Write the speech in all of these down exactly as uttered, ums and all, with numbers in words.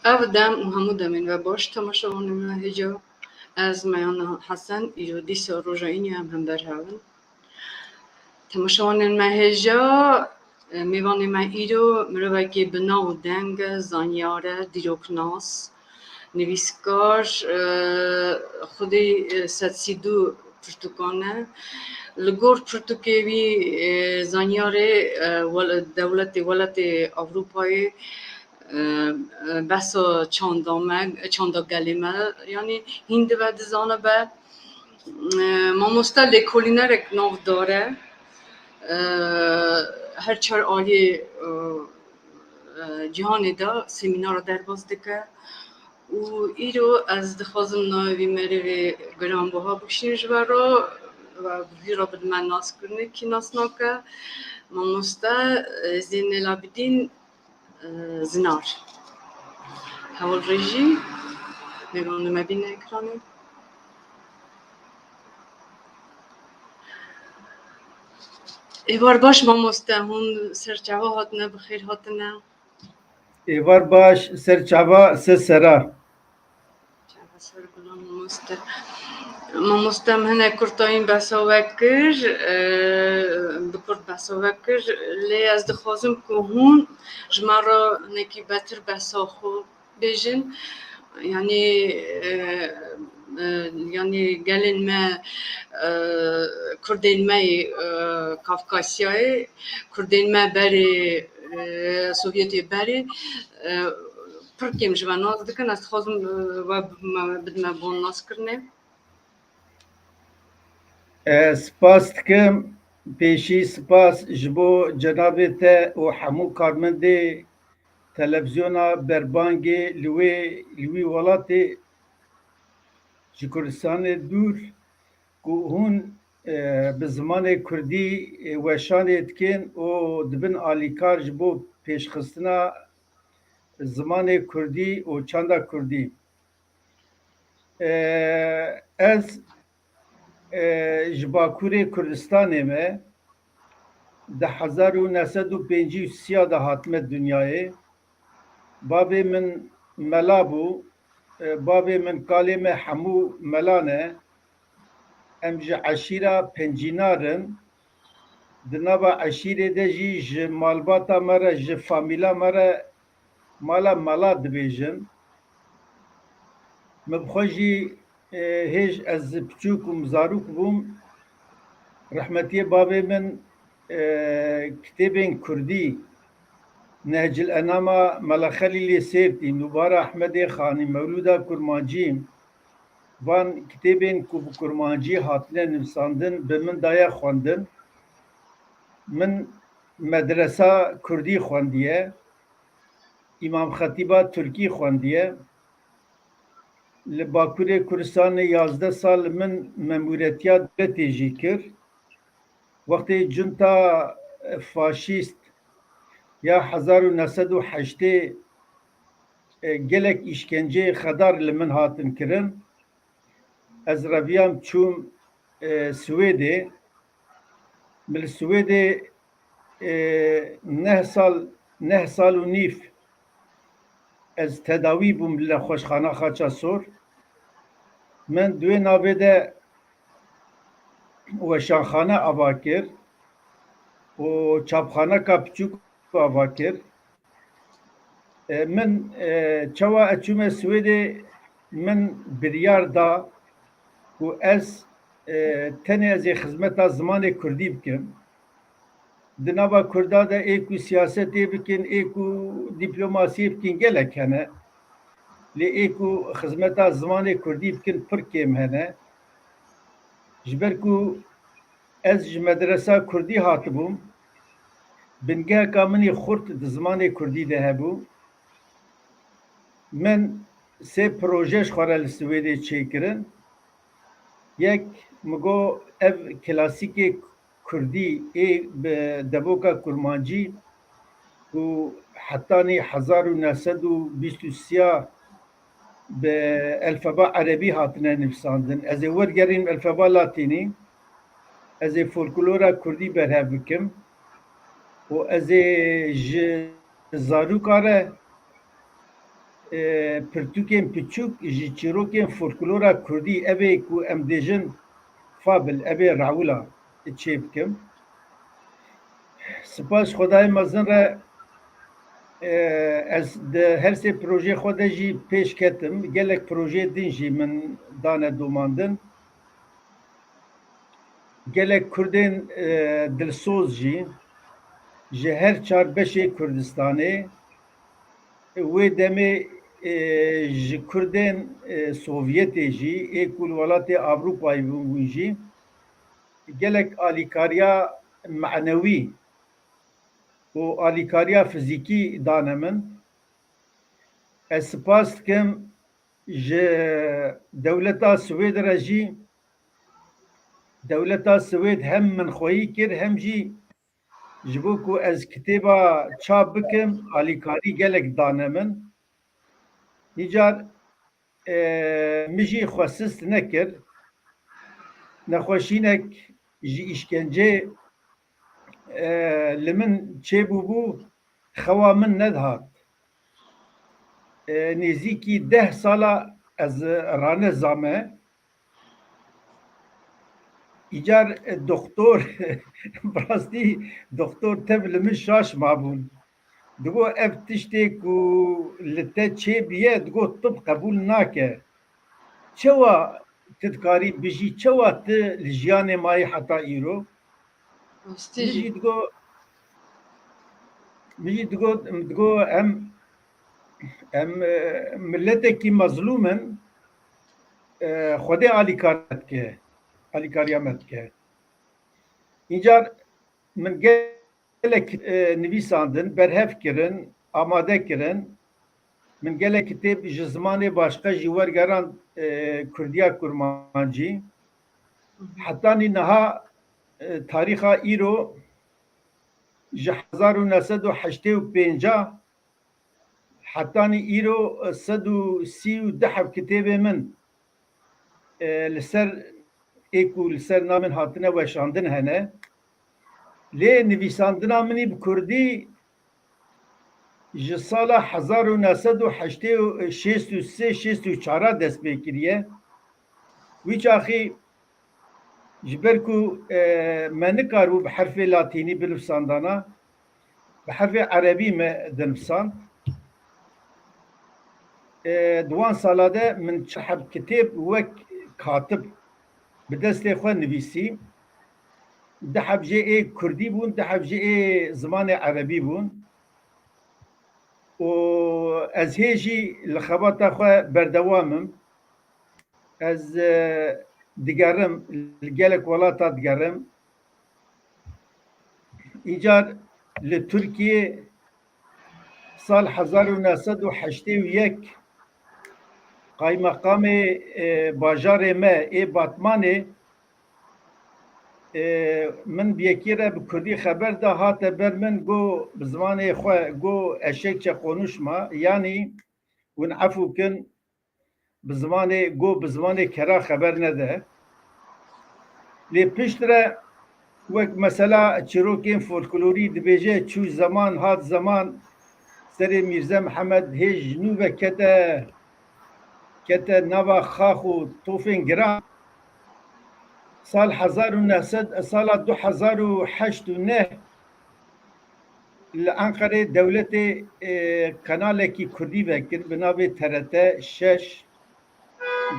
Ev dem û hemû demên we baş, temaşevanên me hêja. Ez Meyana Hesen, îro dîsa roja înî em hember hev in. Temaşevanên me hêja, e, mêvanê me îro mirovekî bi nav û deng e, zanyar e, dîroknas, nivîskar, e, xwedî, e, sed sî dû pirtûkan e. Li gor pirtûkê wî, e, zanyarê, e, wel-, dewletê, welatê Ewropayê, e, e, behsa çanda me, çanda gelê me, yanî hîn dibe dizanibe. E, mamoste lêkolînerek navdar e. E, her çar aliyê, e, e, cîhanê de semînara derbas dike. Û îro ez dixwazim navê vî merivê giranbaha bikişînim ji we re, we bi vî re bidime naskirinê, kî nas nake. Mamoste, e, Zeynel Abidîn, e, Zinar. Hewl rêjî, mêvanê me bîne ekranê. Êvar baş mamoste, hûn ser çava hatine, bi xêr hatine. Êvar baş, ser çava, ser sera. Çava ser gulan mamoste. Mamoste, em hinek kurtayîn behsa we kir, e, bi kurt behsa we kir, lê ez dixwazim ku hûn ji me re hinekî betir behsa xwe bêjin. Yanî, e, e, yanî gelên me, e, kurdên me yê, e, Kafkasyayê, kurdên me berê, e, Sovyetê berê, e, pir kêm ji me nas dikin. Ez dixwazim, e, we bidime, bidime bo naskirinê. Ez spas dikim, pêşî spas ji bo cenabê te û hemû karmendê televîzyona Berbangê li wê, li wî welatê ji Kurdistanê dûr ku hûn, e, bi zimanê kurdî, e, weşanê dikin û dibin alîkar ji bo pêşxistina zimanê kurdî û çanda kurdî. E, ez, e, ji Bakurê Kurdistanê me, di hezar û neh sed û pêncî û sê de hatime dinyayê. Bavê min mela bû. E, bavê min, kalê me hemû mela ne. Em ji eşîra Pencînar in. Di nava eşîrê de jî ji malbata me re, ji famîla me re mala mela dibêjin. Min bi xwe jî, e, hêj ez piçûk û zarok bûm, rehmetiyê bavê min, e, kitêbên kurdî, Nehcil Enama Mela Xelîlê Sêrtî, Nûbara Ehmedê Xanî, Mewlûda Kurmancî, van kitêbên ku bi kurmancî hatine nivîsandin, bi min daye xwendin. Min medresa kurdî xwendiye, Îmam Xetîba tirkî xwendiye. Li Bakurê Kurdistanê yazdeh sal min memûretiya dewletê jî kir. Wextê cunta faşîst ya hezar û neh sed û heştê, e, gelek îşkenceyê xedar li min hatin kirin. Ez reviyam çûm, e, Swêdê. Min li Swêdê, e, neh sal, neh sal û nîv ez tedawî bûm li nexweşxana Xaça Sor. Min di wê navê de weşanxane ava kir û çapxaneka piçûk ava kir. E, min, e, çawa ez çûme Swêdê, min biryar da ku ez, e, tenê ez ê xizmeta zimanê kurdî bikim. Di nava kurda de ê ku siyasetê bikin, ê ku dîplomasiyê bikin gelek hene. Lê ê ku xizmeta zimanê kurdî bikin pir kêm hene. Ji ber ku ez ji medresa kurdî hatibûm, bingeheka min î xurt di zimanê kurdî de hebû. Min sê proje ji xwe re li Swêdê çêkirin. Yek, min got, ev klasîkê kurdî ê bi devoka kurmancî ku hetanî hezar û neh sed û bîst û sê bi elfeba erebî hatine nivîsandin. Ez ê wergerînim elfeba latînî, ez ê folklora kurdî berhev bikim û ez ê ji zaroka re e, pirtûkên piçûk ji çîrokên folklora kurdî, evê ku em dêjin fabl, evê rewila çê bikim. Spas Xwedayê mezin re, e, ez di her sê projeyê xwe de jî pêş ketim. Gelek projeyê din jî min dane domandin. Gelek Kurdên, e, dilsoz jî ji her çar beşê Kurdistanê, wê demê, e, ji Kurdên, e, Sovyetê jî, ê ku li welatê Ewropayê bûn jî, gelek alîkariya manewî û alîkariya fizîkî dane min. Ez spas dikim ji dewleta Swêd re jî. Dewleta Swêd hem min xweyî kir, hem jî ji bo ku ez kitêba çap bikim, alîkarî gelek dane min. Nîcar, e, min jî xwe sist nekir. Nexweşînek ji îşkencê, e, li min çêbûbû, xewa min nedihat. E, nêzîkî deh sala ez rane zame. Îcar, e, doktor, bi rastî doktor tev li min şaş mabûn. Digo, ev tiştê ku li te çêbiye, digo, tib qebûl nake. Çawa tu dikarî bijî, çawa tu li jiyanê mayî heta îro? Rastî Min jî. jî digo, min jî digo, digo em, em, e, miletekî mezlûm in, e, Xwedê alîkar dike, alîkariya me dike. Încar min gelek, e, nivîsandin, berhev kirin, amade kirin. Min gelek kitêb ji zimanê başqe jî wergerand, e, Kurdiya Kurmancî. Hetanî niha, e, tarîxa îro ji hezar û neh sed û heştê û pênc hetanî îro, e, sed û sî û du heb kitêbê min, e, li ser ê ku li ser navên hatine weşandin hene. Lê nivîsandina min î bi kurdî ji sala hezar û neh sed û heştê û şêst û sê şêst û çar dest pê kiriye. Wî çaxî ji ber ku, e, me nikaribû bi herfê latînî binivîsandana, bi herfê erebî me dinivîsand. E, di wan sala de min çar heb kitêb wek katib bi destê xwe nivîsî. Du heb jê ê kurdî bûn, du heb jê ê zimanê erebî bûn. Û ez hê jî li xebata xwe berdewam im. Ez, e, digerim, li gelek welata digerim. Îcar li Tirkiyê sal hezar û neh sed û heştê û yek qaymeqamê, e, bajarê me ê Batmanê, e, min bi yekî re bi kurdî xeber da, hate ber min, got, bi zimanê xwe, got, eşekçe konuşma, yanî hûn efû kin, bi zimanê, got, bi zimanê kera xeber nede. Lê piştre wek mesela çîrokên folklorî dibêje, çû zeman, hat zeman, serê Mîrze Mihemed hê ji nû ve kete, kete nava xax û tofên giran. Sal hezar û neh sed, sala du hezar û heşt û neh li Enqerê dewletê, e, kanalekî kurdî vekir bi navê T R T şeş.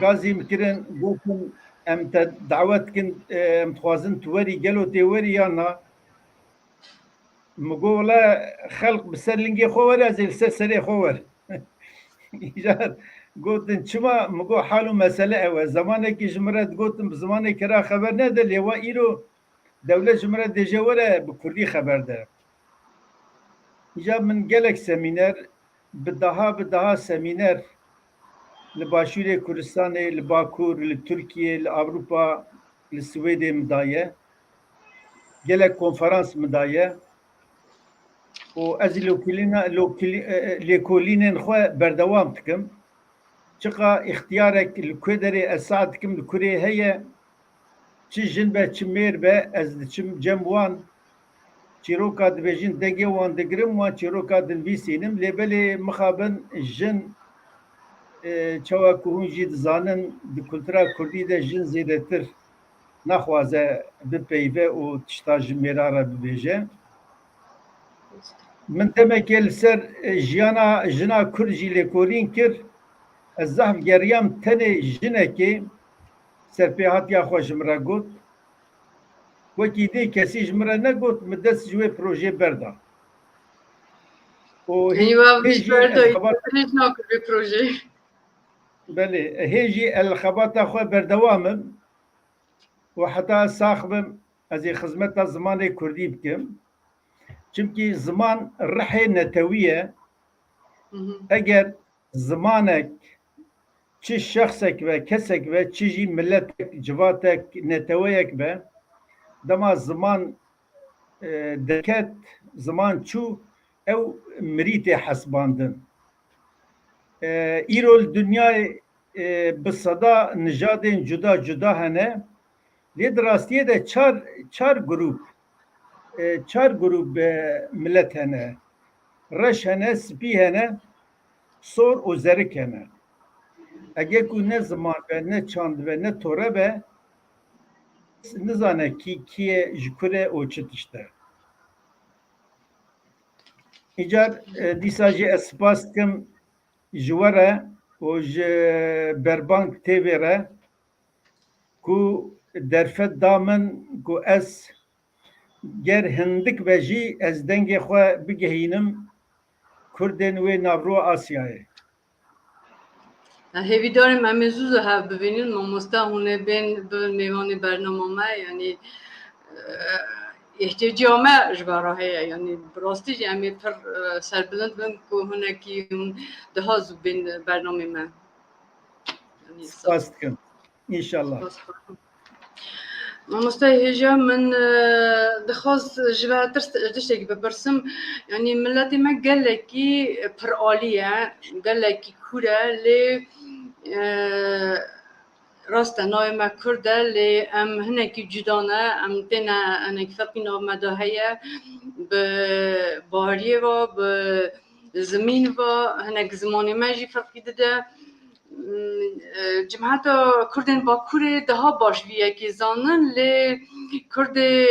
Gazî min kirin, gotin, em te dawet dikin, e, em dixwazin tu werî, gelo tê werî yan na? Min got, wele xelq bi ser lingê xwe were, ez ê li ser serê xwe wer. Îcar gotin, çima? Min got, hal û mesele ew e. Zemanekî ji min re digotin, bi zimanê kera xeber nede, lê wa îro dewlet ji min re dêje were bi kurdî xeber de. Îcar min gelek semîner, bi daha, bi daha semîner li Başûrê Kurdistanê, li Bakur, li Tirkiyê, li Ewropa, li Swêdê min daye. Gelek konferans min daye. Û ez lokilîna-, lokilî-, e, e, lêkolînên xwe berdewam dikim. Çiqa îxtiyarek li ku derê ez saet dikim li kurê heye, çi jin be, çi mêr be, ez diçim cem wan. Çîroka dibêjin, dengê wan digirim, wan çîroka dinivîsînim. Lê belê mixabin jin e, çawa ku hûn jî dizanin, di kultura kurdî de jin zêdetir naxwaze bipeyve û tişta ji mêra re bibêje. Min demekê li ser, e, jiyana jina kurd jî lêkolîn kir. Ez zehf geriyam, tenê jinekê serpêhatiya xwe ji min re got. Wekî dê kesî ji min re negot, min dest ji wê projê berda. Û Eywa, hê jî ez xebat- Belê, hê jî el xebata xwe berdewam im û heta sax bim, ez ê xizmeta zimanê kurdî bikim. Çimkî ziman rihê netewî ye. Eger zimanek çi şexsek be, kesek be, çi jî miletek, civatek, neteweyek be, dema ziman, e, derket, ziman çû, ew mirî tê hesbandin. E, îro li dinyayê, e, bi seda nijadên cuda cuda hene. Lê di rastiyê de çar, çar grûp, e, çar grûp, e, milet hene. Reş hene, spî hene, sor û zerik hene. Ege ku ne ziman be, ne çand be, ne tore be, nizane kî, kî ye, ji ku re û çi tişt e. Îcar, e, dîsa jî ez spas dikim ji we re û ji Berbank T V re ku derfet da min ku ez ger hindik be jî ez dengê xwe bigehînim Kurdên wê navroa Asyayê. Hêvîdar im em ê zû zû hev bibînin. Mamoste, hûn ê bên bibin mêvanê bernama me, yanî, e, îhtiyacîya me ji we re heye. Yanî bi rastî jî em ê pir, e, serbilind bin ku hinekî hûn daha zû bên bernamê me. Yanî, Spas dikim. Înşallah. Spas dikim. Mamoste hêja min, e, dixwast ji we tir-, tiştekî bipirsim. Yanî miletê me gelekî piralî ye, gelekî kûr e, lê, e, rast e, navê me Kurd e, lê em hinekî cuda ne, em têne, hinekî ferqî nav me de heye, bi bahariyê ve, bi zimîn ve, hinek zimanê me jî ferqî dide. Cimheta Kurdên Bakurê daha baş vî yekê zanin, lê Kurdê,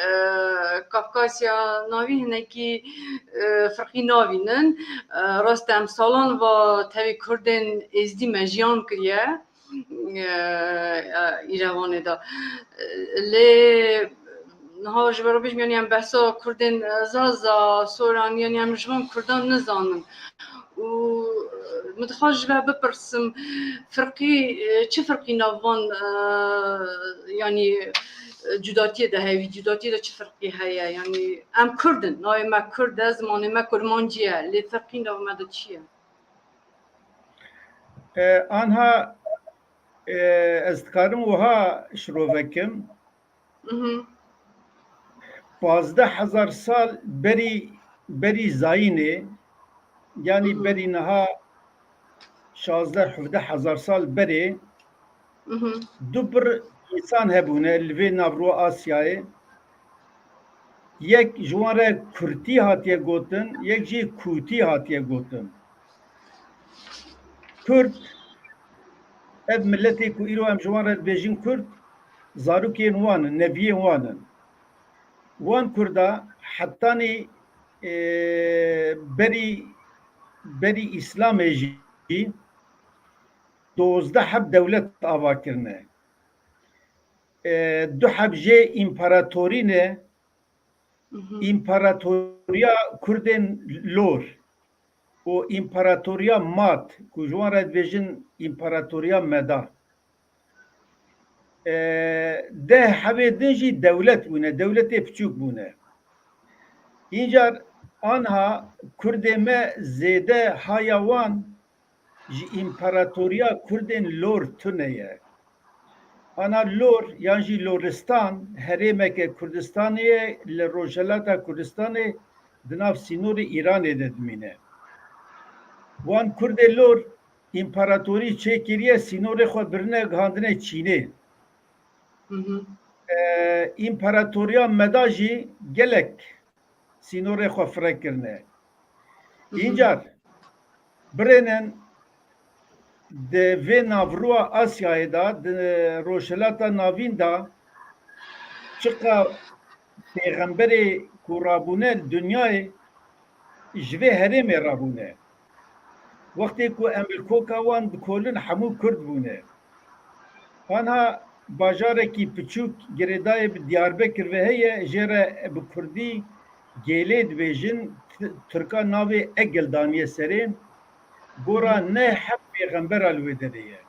e, Kafkasya Navî hinekî, e, firqî navînin. E, rast e, em salan va tevî Kurdên Êzdî me jiyan kiriye, e, e, Îrevanê de. E, lê niha ji ber bêjim, yanî em behsa Kurdên, e, Zaza, Soran, yanî em ji van Kurdan nizanin. Û, e, min dixwest ji we bipirsim, firqî, e, çi firqî nav van, e, yanî, e, cudatiyê de heye, vî cudatiyê de çi firqî heye? Yanî em Kurd in, navê me Kurd e, zimanê me kurmancî ye, lê firqî nav me de çi ye? E, anha, e, ez dikarim wiha şirove kim. Mhm. Pazdeh hezar sal berî, berî zayînê, yanî Mhm. berî niha şazdeh hevdeh hezar sal berê, Mhm. du pir însan hebûne li vê navroa Asyayê. Yek ji wan re Kurtî hatiye gotin, yek jî Kûtî hatiye gotin. Kurd, ev miletê ku îro em ji wan re dibêjin Kurd, zarokên wan in, neviyên wan in. Wan Kurda hetanî, e, berî, berî Îslamê jî dozdeh heb dewlet ava kirine. E, du heb jê împaratorî ne, Mhm. Împaratoriya Kurdên Lor û Împaratoriya Mat, ku ji wan re dibêjin Împaratoriya Meda. E, deh hebê din jî dewlet bûne, dewletê piçûk bûne. Încar anha Kurdê me zêde haya wan ji Împaratoriya Kurdên Lor tune ye. Ana Lor yan jî Loristan herêmeke Kurdistanê ye, li rojhilata Kurdistanê di nav sînorê Îranê de dimîne. Wan Kurdê Lor împaratorî çêkiriye, sînorê xwe birine gihandine Çînê. Hı hı. Ee, Împaratoriya Meda jî gelek sînorê xwe fireh kirine. Hı hı. Încar birênin Di vê navroya Asyayê de, di Rojhilata Navîn de çiqa pêxemberê ku rabûne li dinyayê ji vê herêmê rabûne. Wextê ku em li koka wan dikolin hemû Kurd bûne. Anha bajarekî piçûk girêdayê bi Diyarbekir ve heye, jê re bi kurdî Gêlê dibêjin, Tirka navê Egil daniye serê. Gora ne heb pêxembera li wê derê ye.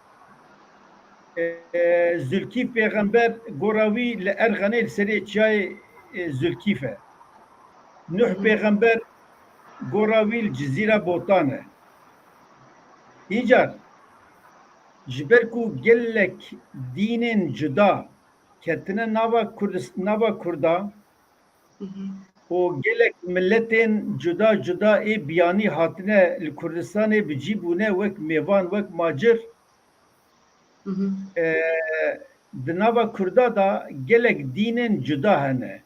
E, Zulkîf pêxember gora wî li Erxenê li serê çiyayê, e, Zulkîf e. Nuh pêxember gora wî li Cizîra Botan e. Îcar, ji ber ku gelek dînên cuda ketine nava Kurdis-, nava Kurda, û gelek miletên cuda cuda ê biyanî hatine li Kurdistanê bi cî bûne wek mêvan, wek macir. E, di nava Kurda de gelek dînên cuda hene.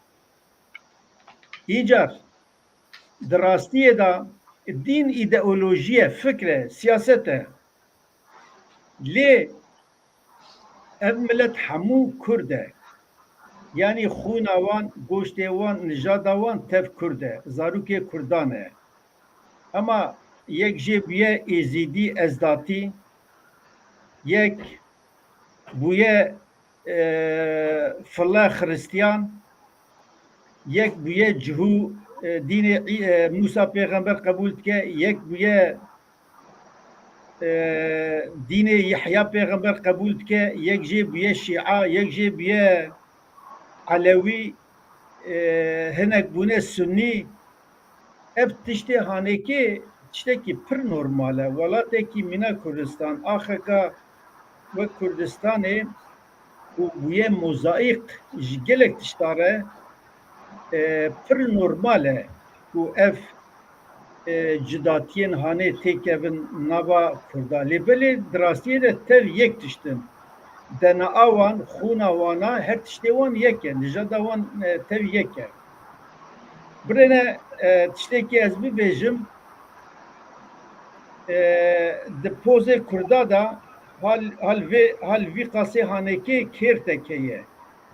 Îcar di rastiyê de dîn îdeolojî ye, fikr e, siyaset e. Lê ev milet hemû Kurd e. Yanî xûna wan, goştê wan, nijada wan tev Kurd e. Zarokê Kurdan e. Ema yek jê bûye Êzîdî, Ezdatî, yek bûye, e, file Xiristiyan, yek bûye cihû, e, dînê Î-, e, Mûsa pêxember qebûl dike, yek bûye, e, dînê Yehya pêxember qebûl dike, yek jê bûye Şîa, yek jê bûye Elewî, e, hinek bûne Sunnî. Ev tiştê hanekê tiştekî pir normal e. Welatekî mîna Kurdistan, axeka wek Kurdistanê ku bûye mozaîk ji gelek tişta re, e, pir normal e ku ev, e, cudatiyên hanê têkevin nava Kurda. Lê belê di rastiyê de tev yek tişt in. D N A wan, xûna wana, her tiştê wan yek e. Nijada wan, e, tev yek e. Birêne, e, tiştekî ez bibêjim, e, di pozê Kurda de hal, hal vê, hal vî qasê hanekê kêrtek heye.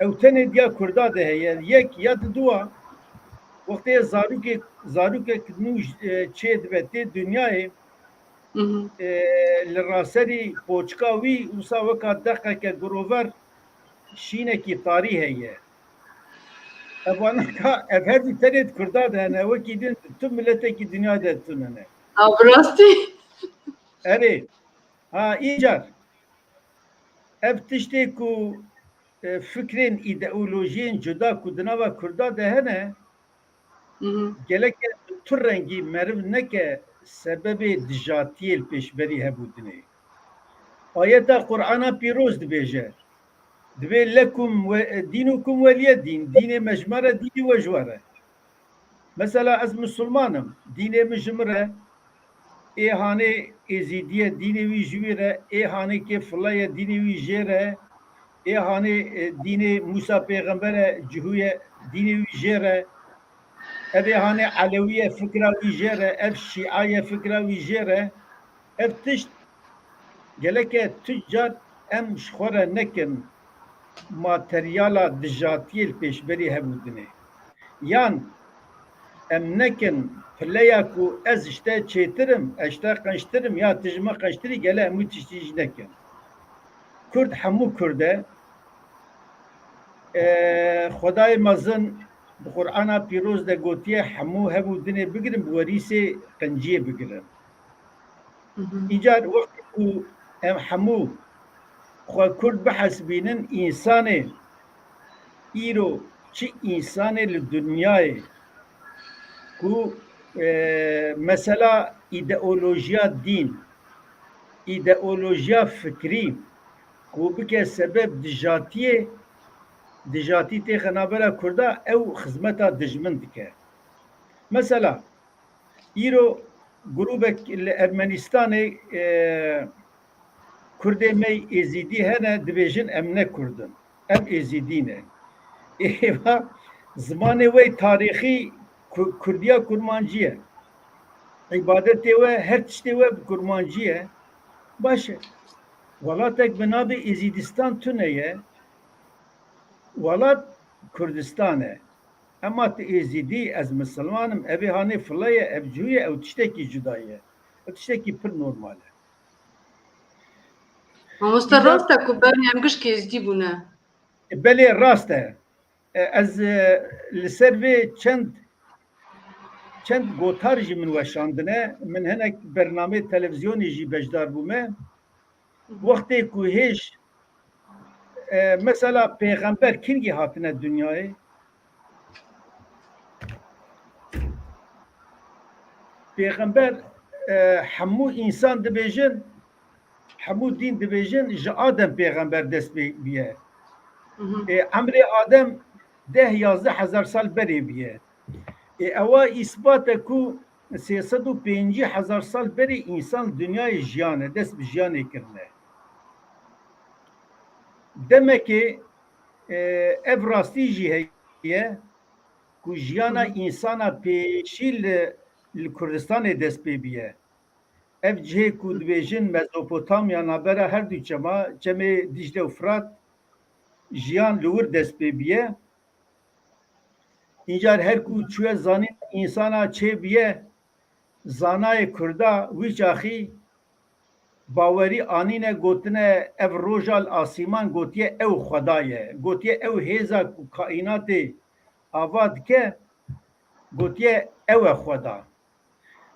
Ew tenê diya Kurda de heye. Yek ya diduwa, wextê zarokê, zarokek nû, e, çê dibe tê dinyayê, e, li raserî poçika wî wisa weka deqeke girover şînekî tarî heye. Ev anaka, ev her du tenê di Kurda de hene, wekî din tu miletekî dinya de tune ne. A, bi rastî? Erê. Ha, îcar. Ev tiştê ku, e, fikrên, îdeolojiyên cuda ku di nava Kurda de hene, geleke tu rengî meriv neke sebebê dijatiyê li pêşberî hebûtinê. Ayeta Qur'ana pîroz dibêje, dibê lekum we, dînukum weliye dîn, dînê me ji me re, dînê we ji we re. Mesela ez misilman im, dînê min ji min re, ê hanê êzîdî ye, dînê wî ji wî re, ê hanê kê file ye, dînê wî jê re, ê hanê, e, dînê Mûsa pêxember e, cihû ye, dînê wî jê re, ev ê hanê Elewî ye, fikra wî jê re, ev Şîa ye, fikra wî jê re. Ev tişt geleke tu car em ji xwe re nekin materyala dijatiyê li pêşberî hebûtinê. Yan em nekin pileya ku ez ji te çêtir im, ez ji te qençtir im ya tu ji min qençtir î, gele em wî tiştî jî nekin. Kurd hemû Kurd e. E, Xwedayê mezin bi Qur'ana pîroz de gotiye, hemû hev û dinê bigirin, bi werîsê qenciyê bigirin. Îcar wextê ku em hemû xwe Kurd bihesibînin, însanê îro çi însanê li dinyayê ku, e, mesela îdeolojiya dîn, îdeolojiya fikrî ku bike sebeb dijatiyê, dijatî têxe navbera Kurda, ew xizmeta dijmin dike. Mesela, îro grûbek li Ermenistanê, e, Kurdê me Êzîdî hene, dibêjin em ne Kurd in, em Êzîdî ne. Êva zimanê we tarîxî Ku-, Kurdiya Kurmancî ye. Îbadetê we, her tiştê we bi Kurmancî ye. Baş e. Welatek bi navê Êzîdistan tune ye. Welat Kurdistan e. Ema tu Êzîdî, ez misilman im, ev ê hanê file ye, ev cû ye, ew tiştekî cuda ye. Ev tiştekî pir normal e. Mamoste, rast e ku berê em gişkî Êzîdî bûne. Belê rast e. E, ez, e, li ser vê çend, çend gotar jî min weşandine. Min hinek bernameyê televîzyonê jî beşdar bûme. Wextê ku hêj, e, mesela pêxember kingî hatine dinyayê? Pêxember, e, hemû însan dibêjin, hemû dîn dibêjin, ji Adem pêxember dest pê bûye. Ê, emrê Adem deh yazdeh hezar sal berê bûye. Ê, ewa îsbat e ku sê sed û pêncî hezar sal berê însan dinyayê jiyane, dest bi jiyanê kirine. Demekê, e, ev rastî jî heye ku jiyana însana pêşî li, li Kurdistanê dest pê bûye. Ev cihê ku dibêjin Mezopotamya, navbera her du çema, çemê Dîcle û Firat, jiyan li wir dest pê bûye. Încar her ku çûye zanîn însana çê bûye, zanayê Kurda wî çaxî bawerî anîne, gotine ev roja li asîman, gotiye ew Xweda ye. Gotiye ew hêza ku kaînatê ava dike, gotiye ew e Xweda.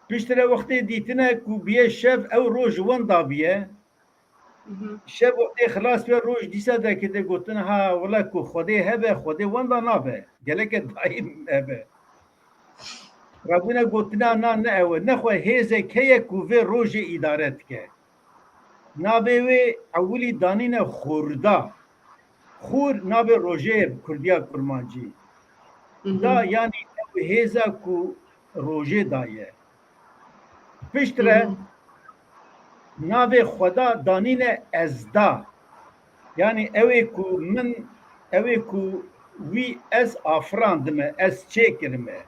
Piştre wextê dîtine ku bûye şev, ew roj winda bûye. Şev wextê xilas be, roj dîsa derkete, gotin, ha, wele ku Xwedê hebe, Xwedê winda nabe. Geleke daîm hebe. Rabûne gotina, na, ne ew e. Nexwe hêzek heye ku vê rojê îdare dike. Navê wê ewilî danîne Xurda. Xur navê rojê ye bi kurdiya kurmancî. Da, yanî ew hêza ku rojê daye. Piştre navê Xweda danîne Ezda. Yanî ew ê ku min, ew ê ku wî ez afirandime, ez çêkirime.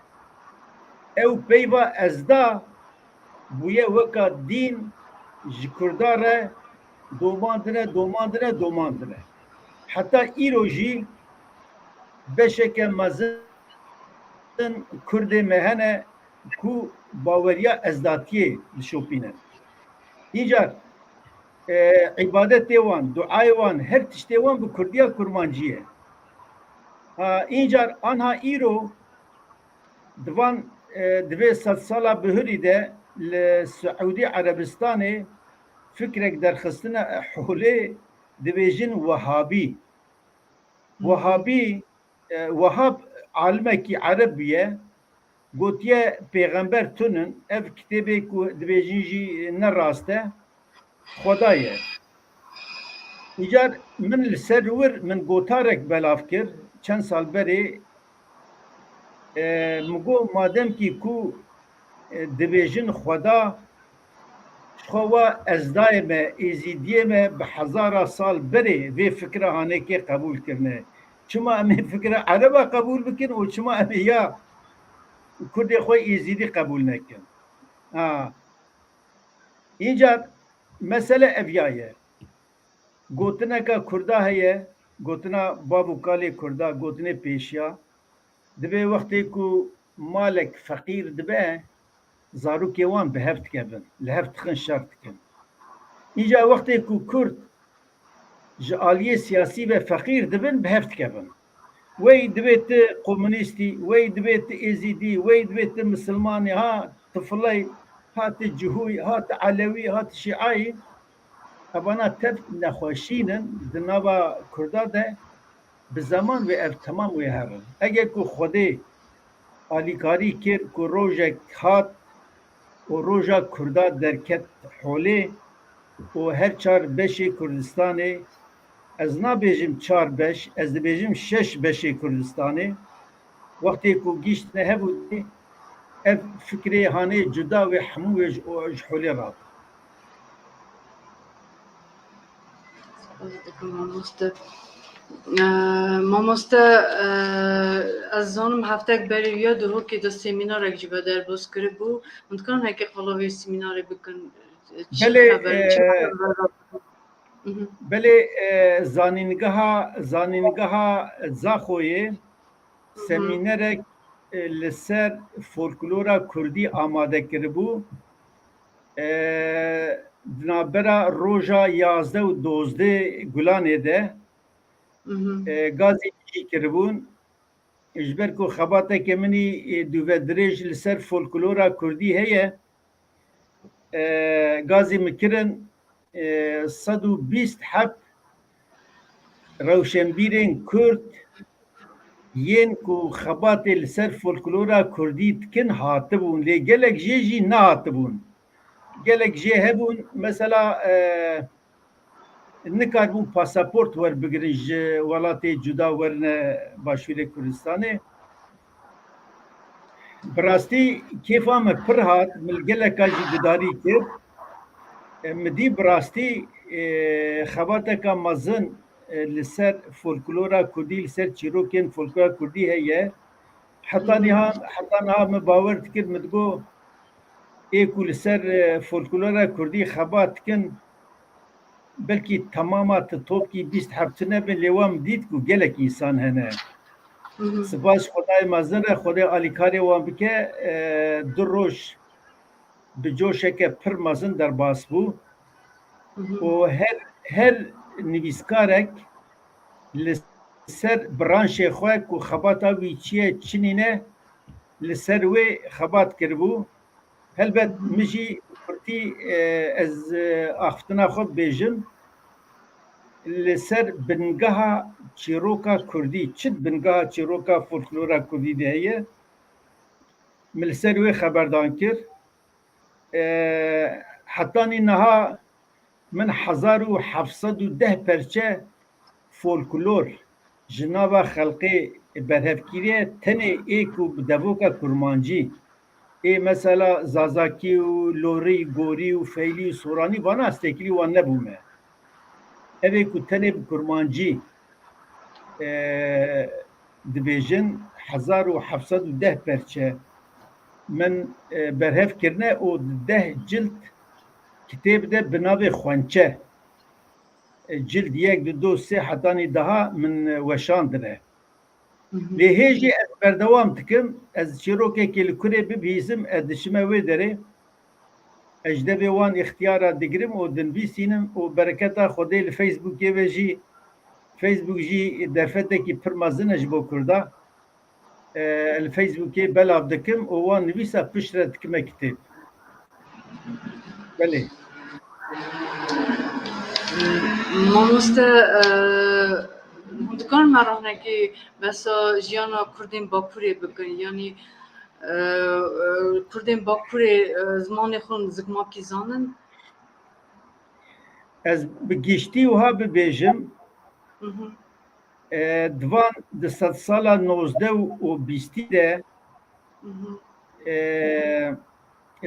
Ew peyva Ezda bûye weka dîn ji Kurda re domandine, domandine, domandine. Heta îro jî beşeke mezin Kurdê me hene ku baweriya ezdatiyê dişopînin. Încar, e, îbadetê wan, duayê wan, her tiştê wan bi kurdiya kurmancî ye. Ha, încar anha îro di van, e, di vê sedsala bihurî de li Siûdî Erebistanê fikrek derxistine holê, dibêjin Wehabî. Wehabî, e, Wehab alimekî ereb bûye, gotiye pêxember tunin, ev kitêbê ku dibêjin jî ne rast e, Xweda ye. Îcar min li ser wir, min gotarek belav kir, çend sal berê, e, min got, madem kî ku, e, dibêjin Xweda, ji xwe wa ezdayê me, êzîdiyê me bi hezara sal berê vê fikra hanekê qebûl kirine. Çima em ê fikra ereba qebûl bikin û çima em ê ya kurdê xwe êzîdî qebûl nekin? Ha. Încar mesele ev ya ye. Gotineka Kurda heye, gotina bav û kalê Kurda, gotinê pêşiya, dibê wextê ku malek feqîr dibe, zarokê wan bi hev dikevin, li hev dixin şer dikin. Îca wextê ku Kurd ji aliyê siyasî ve feqîr dibin, bi hev dikevin. Wey dibê tu komunîstî, wey dibê tu êzîdî, wey dibê tu misilmanî, ha tu filey, ha tu cihûy, ha tu elewî, ha tu şîayî. Evana tev nexweşîn in di nava Kurda de, bi zeman wê ev temam wê herin. Eger ku Xwedê alîkarî kir ku rojek hat û roja Kurda derket holê û her çar beşê Kurdistanê, ez nabêjim çar beş, ez dibêjim şeş beşê Kurdistanê, wextê ku gihîştine hev û dî, ev fikrê hanê cuda wê hemû wê ji, ji holê rabin. Spas dikim mamoste. Eee, mamoste, eee, ez zanim heftek berî ya Duhokê de semînarek jî ve derbas kiribû. Hûn dikarin heke qala vê semînarê bikin? Belê, e, belê, e, zanîngeha, zanîngeha Zaxoyê semînerek, e, li ser folklora kurdî amade kiribû. E, di navbera roja yazdeh û dozdeh Gulanê de, e, gazî jî kiribûn. Ji ber ku xebateke min î, e, dûvedirêj li ser folklora kurdî heye, e, gazî min kirin, e, sed û bîst heb rewşenbîrên kurd yên ku xebatê li ser folklora kurdî dikin hatibûn, lê gelek jê jî nehatibûn. Gelek jê hebûn, mesela, e, nikaribûn pasaport werbigirin ji welatê cuda werine Başûrê Kurdistanê. Bi rastî kêfa me pir hat, min li geleka jî gudarî kir. E, min dî bi rastî, e, xebateka mezin, e, li ser folklora kurdî, li ser çîrokên folklora kurdî heye. Heta niha, heta niha min bawer dikir, min digot, ê ku li ser, e, folklora kurdî xebat dikin, belkî temama ti topkî bîst heb tune bin, lê wan dît ku gelek însan hene. Spas Xwedayê mezin re, Xwedê alîkarê wan bike, e, du roj bi coşeke pir mezin derbas bû. Û her, her nivîskarek li ser branşê xwe ku xebata wî çi ye, çi nîne, li ser wê xebat kiribû. Helbet min jî kurtî, e, ez, e, axiftina xwe bibêjim. Li ser bingeha çîroka kurdî, çi bingeha çîroka folklora kurdî de heye, min li ser wê xeberdan kir. E, hetanî niha min hezar û heft sed û deh perçe folklor ji nava xelkê berhev kiriye, tenê ê ku bi devoka kurmancî, ê mesela zazakî û lorî, gorî û feylî û soranî, vana ez têkilî wan nebûme. Ev ê ku tenê bi kurmancî, e, dibêjin, hezar û heft sed û deh perçe min, e, berhev kirine û di deh cild kitêb de bi navê Xwençe, e, cild yek, du, du, sê hetanî daha min, e, weşandine. Lê hê jî ez berdewam dikim, ez çîrokekê li kurê bibihîzim, ez diçime wê derê. Ez ji devê wan îxtiyara digirim û dinivîsînim û bereketa Xwedê li Facebookê ve jî, Facebook jî derfetekî pir mezin e ji bo Kurda. E, li Facebookê belav dikim û wan nivîsa piştre dikime kitêb. Belê. Mamoste, e, hûn dikarin me rehnekî behsa jiyana Kurdên Bakurê bikin? Yanî, e, e, Kurdên Bakurê, e, zimanê xwe zikmakî zanin? Ez bi giştî wiha bibêjim, e, di van di sedsala nozdeh û bîstî de, e,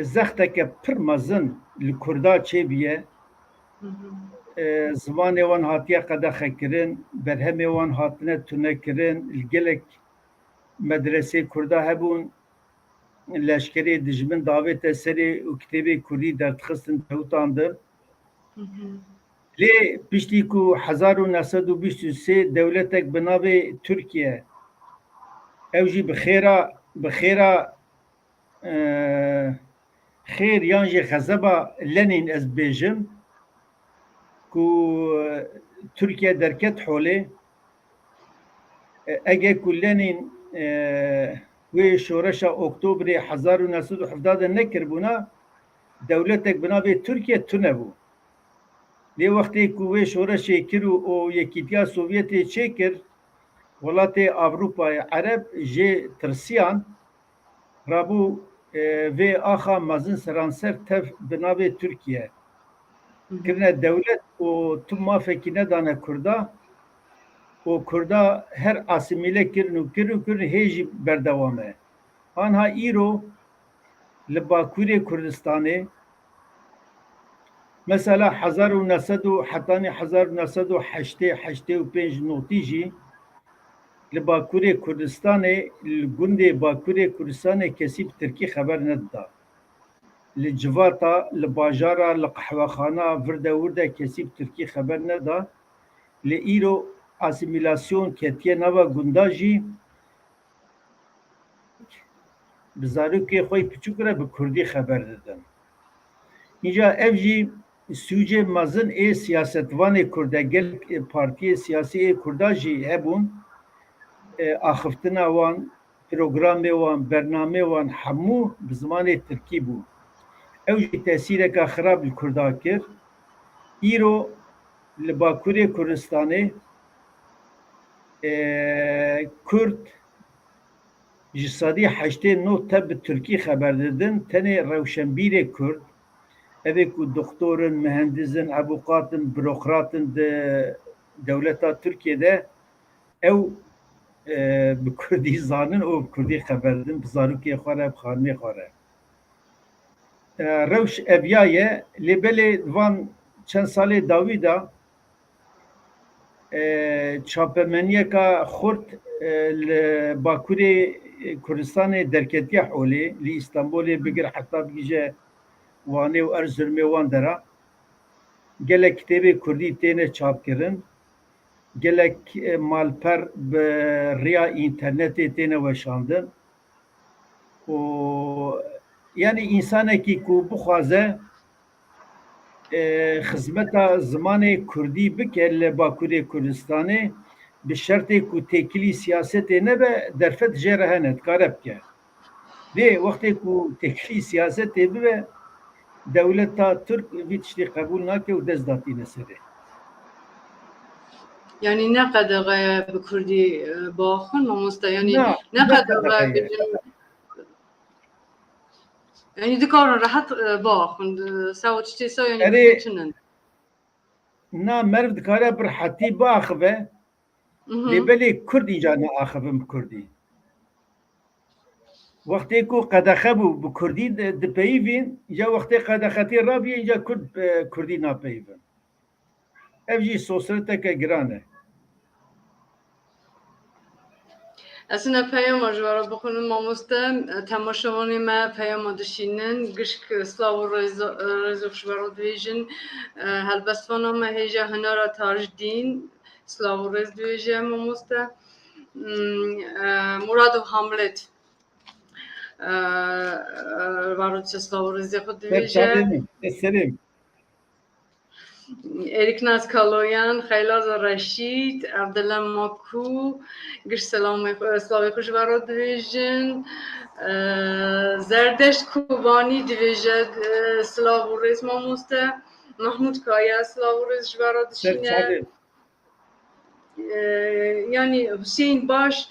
zexteke pir mezin li Kurda çêbûye. E, zimanê wan hatiye qedexekirin, berhemê wan hatine tunekirin, li gelek medresê Kurda hebûn, leşkerê dijmin davête serê û kitêbê Kurdî derdixistin, dihutandin. Lê piştî ku hezar û neh sed û bîst û sê dewletek bi navê Tirkiye, ew jî bi xêra, bi xêra, e, xêr yan jî xezeba Lenîn ez bibêjim, ku, e, Tirkiye derket holê, e, ege ku Lenîn, e, wê şoreşa Oktobrê hezar û neh sed û hevdeh de nekiribûna, dewletek bi navê Tirkiye tune bû. Lê wextê ku wê şoreşê kir û, û Yekîtiya Sovyetê çêkir, welatê Ewropayê Ereb jê tirsiyan, rabû, e, vê axa mezin seranser tev bi navê Tirkiye. Kirine dewlet û tu mafekî nedane Kurda û Kurda her asîmîle kirin û kirin û kirin, hê jî berdewam e. Anha îro li Bakurê Kurdistanê, mesela hezar û neh sed û hetanî hezar û neh sed û heştê, heştê û pênc notî jî li Bakurê Kurdistanê, li gundê Bakurê Kurdistanê kesî bi tirkî xeber nedida. li civata, li bajara, li qehwexana, vir de wir de kesî bi tirkî xeber neda. Lê îro asîmîlasyon ketiye nava gunda jî, bi zarokê xwe yê piçûk re bi kurdî xeber didin. Îca ev jî sûcê mezin ê siyasetvanê kurd e, gelek, e, partiyê siyasî ê kurda jî hebûn, e, axiftina wan, programê wan, bernamê wan hemû bi zimanê tirkî bû. Ew jî tesîreka xirab li kurda kir. Îro li Bakurê Kurdistanê, e, kurd ji sedî heştê nod te bi tirkî xeber didin, tenê rewşenbîrê kurd, evê ku doktor in, mihendis in, evûqat in, burokrat in di dewleta Tirkiyê de, ew, e, bi kurdî zanin û bi kurdî xeber didin, bi zarokê xwe re, bi xanimê xwe re. E, rewş eviya ye, lê belê van çend salê dawî de, e, çapemeniyeka xurt, e, li Bakurê Kurdistanê derketiye holê, li Îstanbulê bigir heta bigije Wanê û Erzurumê wan dera. Gelek kitêbê kurdî têne çapkirin. Gelek, e, malper bi riya înternetê têne weşandin. Û, yanî, însanekî ku bixwaze, e, xizmeta zimanê kurdî bike li Bakurê Kurdistanê, bi şertê ku têkilî siyasetê nebe, derfet jê re hene, dikare bike. Lê wextê ku têkilî siyasetê bibe, dewleta Tirk vî tiştî qebûl nake û dest datîne serê. Yanî ne qedexe ye bi kurdî, e, biaxivin, mamoste? Yanî ne, ne ne qedexe ye. Yanî dikarin rehet, e, biaxivin, e, sewa çiçê se, yanî erê, çi nin? Na, meriv dikare bi rehetî biaxive, mhm, lê belê kurd înca naaxivin bi kurdî. Wextê ku qedexe bû, bi kurdî di-, dipeyivîn, ya wextê qedexetî rabî, ya kurd, e, kurdî napeyivin. Ev jî sosreteke giran e. Ez hine peyama ji we re bixwînim, mamoste. Temaşevanê me peyama dişînin. Gişk silav û rêzo-, rêzok ji we re dibêjin. Helbestvana me hêja hunera Tajdîn, silav û rêz dibêje, mamoste. Hmm, e, Murad û Hamlet, e, e, Varoçe silav û rêzê xwe dibêje. Ser çavê min, ser serê min. Êriknaz Kaloyan, Xeylaza Reşîd, Evdila Maku, giş selamê xwe, silavê xwe ji we re dibêjin. E, Zerdeşt Kobanî dibêje, e, silav û rêz mamoste. Mahmûd Kaya, silav û rêz ji we re dişîne. Ser çavê. E, yanî Huseyîn Baş,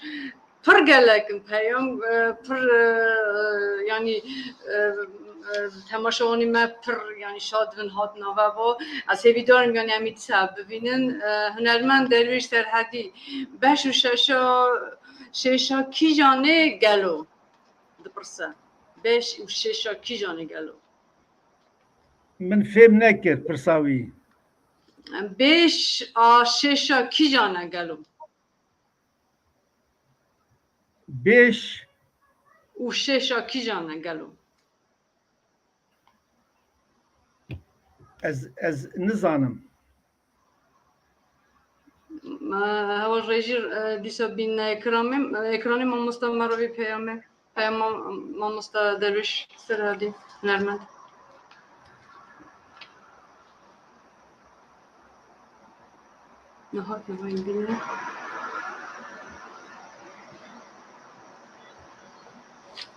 pir gelek in peyam, e, pir, e, yanî, e, e, temaşevanê me pir, yanî, şad bin hat nava bo. Ez hêvîdar im, yanî, em ê dîsa bibînin. E, hunermend Derwêş Serhedî, beş û şeşa, şêşa kîjanê gelo? Dipirse. Beş û şêşa kîjanê gelo? Min fêm nekir pirsa wî. Bêş a şêşa kîjan e gelo? Bêş û şêşa kîjan e gelo? Ez, ez nizanim. Me hewa rêjî, e, dîsa bîne ekranê, ekranê mamosta me re vî peyamê. Peyama mamosta Derwêş Serhedî, hunermend. Niha peyama bîne.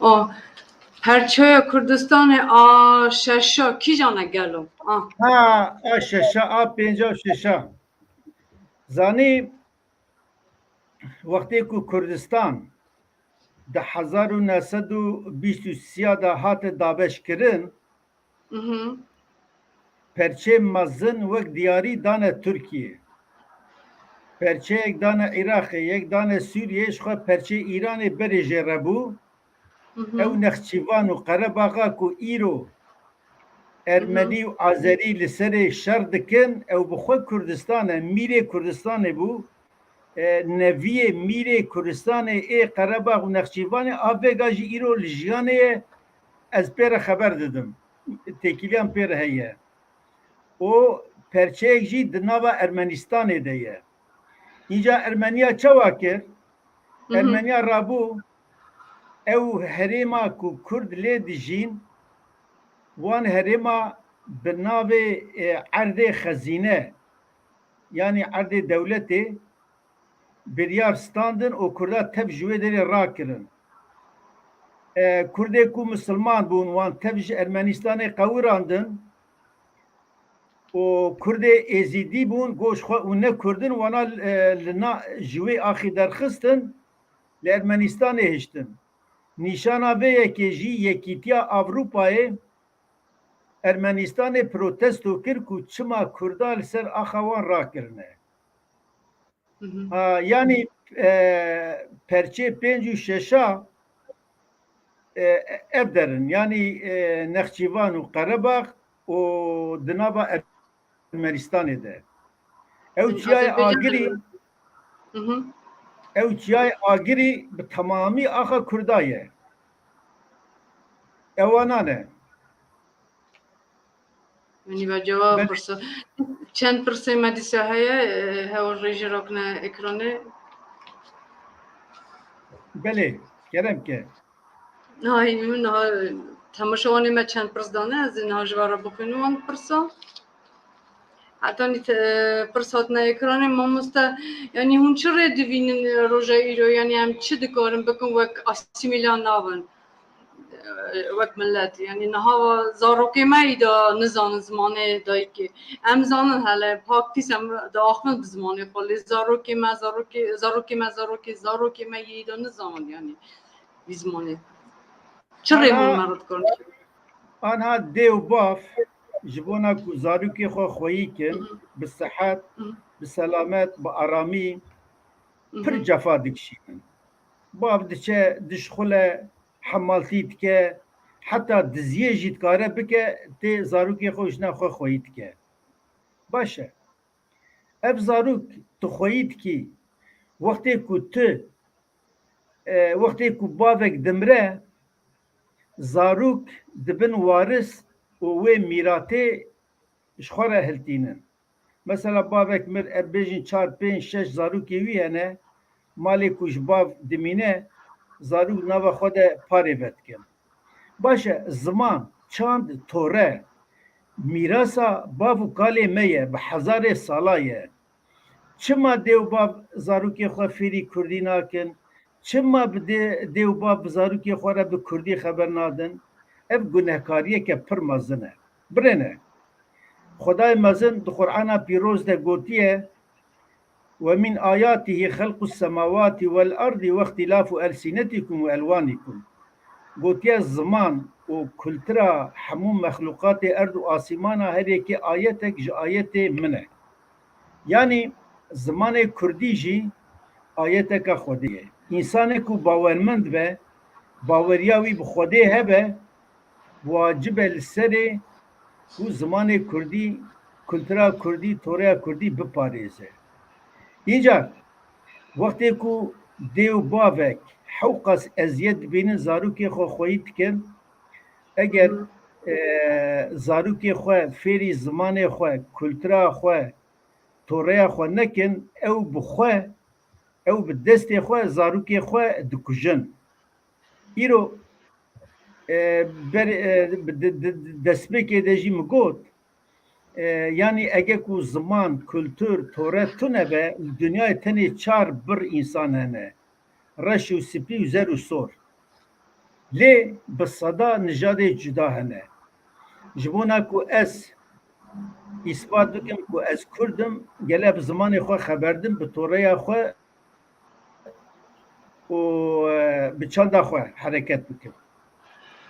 O, Perçeya Kurdistanê a şeşa kîjan e gelo? A. Ha, a şeşa, a pênca û şeşa. Zanî, wextê ku Kurdistan di hezar û neh sed û bîst û sê de hate dabeşkirin, mhm, perçeyên mezin wek diyarî dane Tirkiyê. Perçeyek dane Iraqê, yek dane Sûriyê, ji xwe perçeyê Îranê berê jê re bû. Mhm. Ew Nexçîvan û Qerebaxa ku îro Ermenî û Azerî li serê şer dikin, ew bi xwe Kurdistan e, mîrê Kurdistanê bû. E, neviyê mîrê Kurdistanê ê Qerebax û Nexçîvanê a vêga jî îro li jiyanê ye, ez pê re xeber didim. têkiliyan pê re heye. Û perçeyek jî di nava Ermenistanê de ye. Înca Ermeniya çawa kir? Hı hı. Ermeniya rabû ew herêma ku Kurd lê dijîn, wan herêma bi navê, e, erdê xezîne, yanî erdê dewletê, biryar standin û Kurda tev ji wê derê rakirin. E, Kurdê ku misilman bûn, wan tev ji Ermenistanê qewirandin û Kurdê Êzîdî bûn, goş xwe û ne Kurd in, wana, e, li na, ji wê axî derxistin, li Ermenistanê hiştin. Nîşana vê yekê jî Yekîtiya Ewropayê Ermenistanê protesto kir ku çima Kurda li ser axa wan rakirine. Hı hı. Ha, yanî, e, perçê pênc û şeşa, e, ev derin. Yanî, e, Nexçîvan û Qerebax û di nava Ermenistanê de. Ew Yanî çiyayê Azerbaycan Agirî, Hı hı. ew çiyayê Agirî bi temamî axa Kurda ye. Ewanan e. Yanî ve cevab Belê. Pirsa. Çend pirsê me dîsa heye, e, hewl rêjê rakine ekranê. Belê, kerem ke. Ay, min niha temaşevanê me çend pirs dane, ez ê niha ji we re bixwînim wan pirsa. Hetanî te, pirs hatine ekranê, mamoste, yanî hûn çi rê divînin roja îro, yanî em çi dikarin bikin wek asîmîla nabin? Wek millet, yanî niha zarokê me îda nizanin zimanê dayikê. Em zanin hele, paktîs em diaxivin bi zimanê xwe, lê zarokê me, zarokê, zarokê me, zarokê, zarokê me yê îda nizanin, yanî vî zimanê. Çi rê hûn me re dikarin? Anha dê û bav ji bona ku zarokê xwe xweyî kin, Hı hı. bi sihet, Hı hı. bi selamet, bi aramî, Hı pir hı. cefa dikişînin. Bav diçe, dişxule, hemaltî dike, heta diziyê jî dikare bike, tê zarokê xwe û jina xwe xweyî dike. Baş e. Ev zarok tu xweyî dikî, wextê ku tu, e, wextê ku bavek dimre, zarok dibin waris û wê mîratê ji xwe re hiltînin. Mesela bavek mir, em bêjin çar, pênc, şeş zarokê wî hene, malê ku ji bav dimîne, zarok nava xwe de parê vedikin. Baş e, ziman, çand, tore, mîrasa bav û kalê me ye, bi hezarê sala ye. Çima dê û bav zarokê xwe fêrî kurdî nakin? Çima bi dê, dê û bav bi zarokê xwe re bi kurdî xeber nadin? Ev gunehkariyeke pir mezin e. Birêne. Xwedayê mezin di Qur'ana pîroz de gotiye, "Ve min ayatihi xelqus semawati vel ardi ve ihtilafu elsinetikum ve elwanikum." Gotiye, ziman û kultura hemû mexluqatê erd û asîmana her yekê ayetek ji ayetê min e. Yanî zimanê kurdî jî ayeteka Xwedê ye. Însanê ku bawermend be, baweriya wî bi Xwedê hebe, wacib e li serê ku zimanê kurdî, kultura kurdî, toreya kurdî biparêze. Încar wextê ku dê û bavek hewqas eziyet dibînin, zarokê xwe xweyî dikin, eger, Hı. e, zarokê xwe fêrî zimanê xwe, kultura xwe, toreya xwe nekin, ew bi xwe, ew bi destê xwe zarokê xwe dikujin. Îro, e, ber, e, bi de, de, destpêkê de jî min got, e, yanî ege ku ziman, kultur, tore tune be, li dinyayê tenê çar bir însan hene. Reş û spî û zer û sor. Lê bi seda nijadê cuda hene. Ji bona ku ez îspat bikim ku ez Kurd im, gele bi zimanê xwe xeber dim, bi toreya xwe û, e, bi çanda xwe hereket bikim.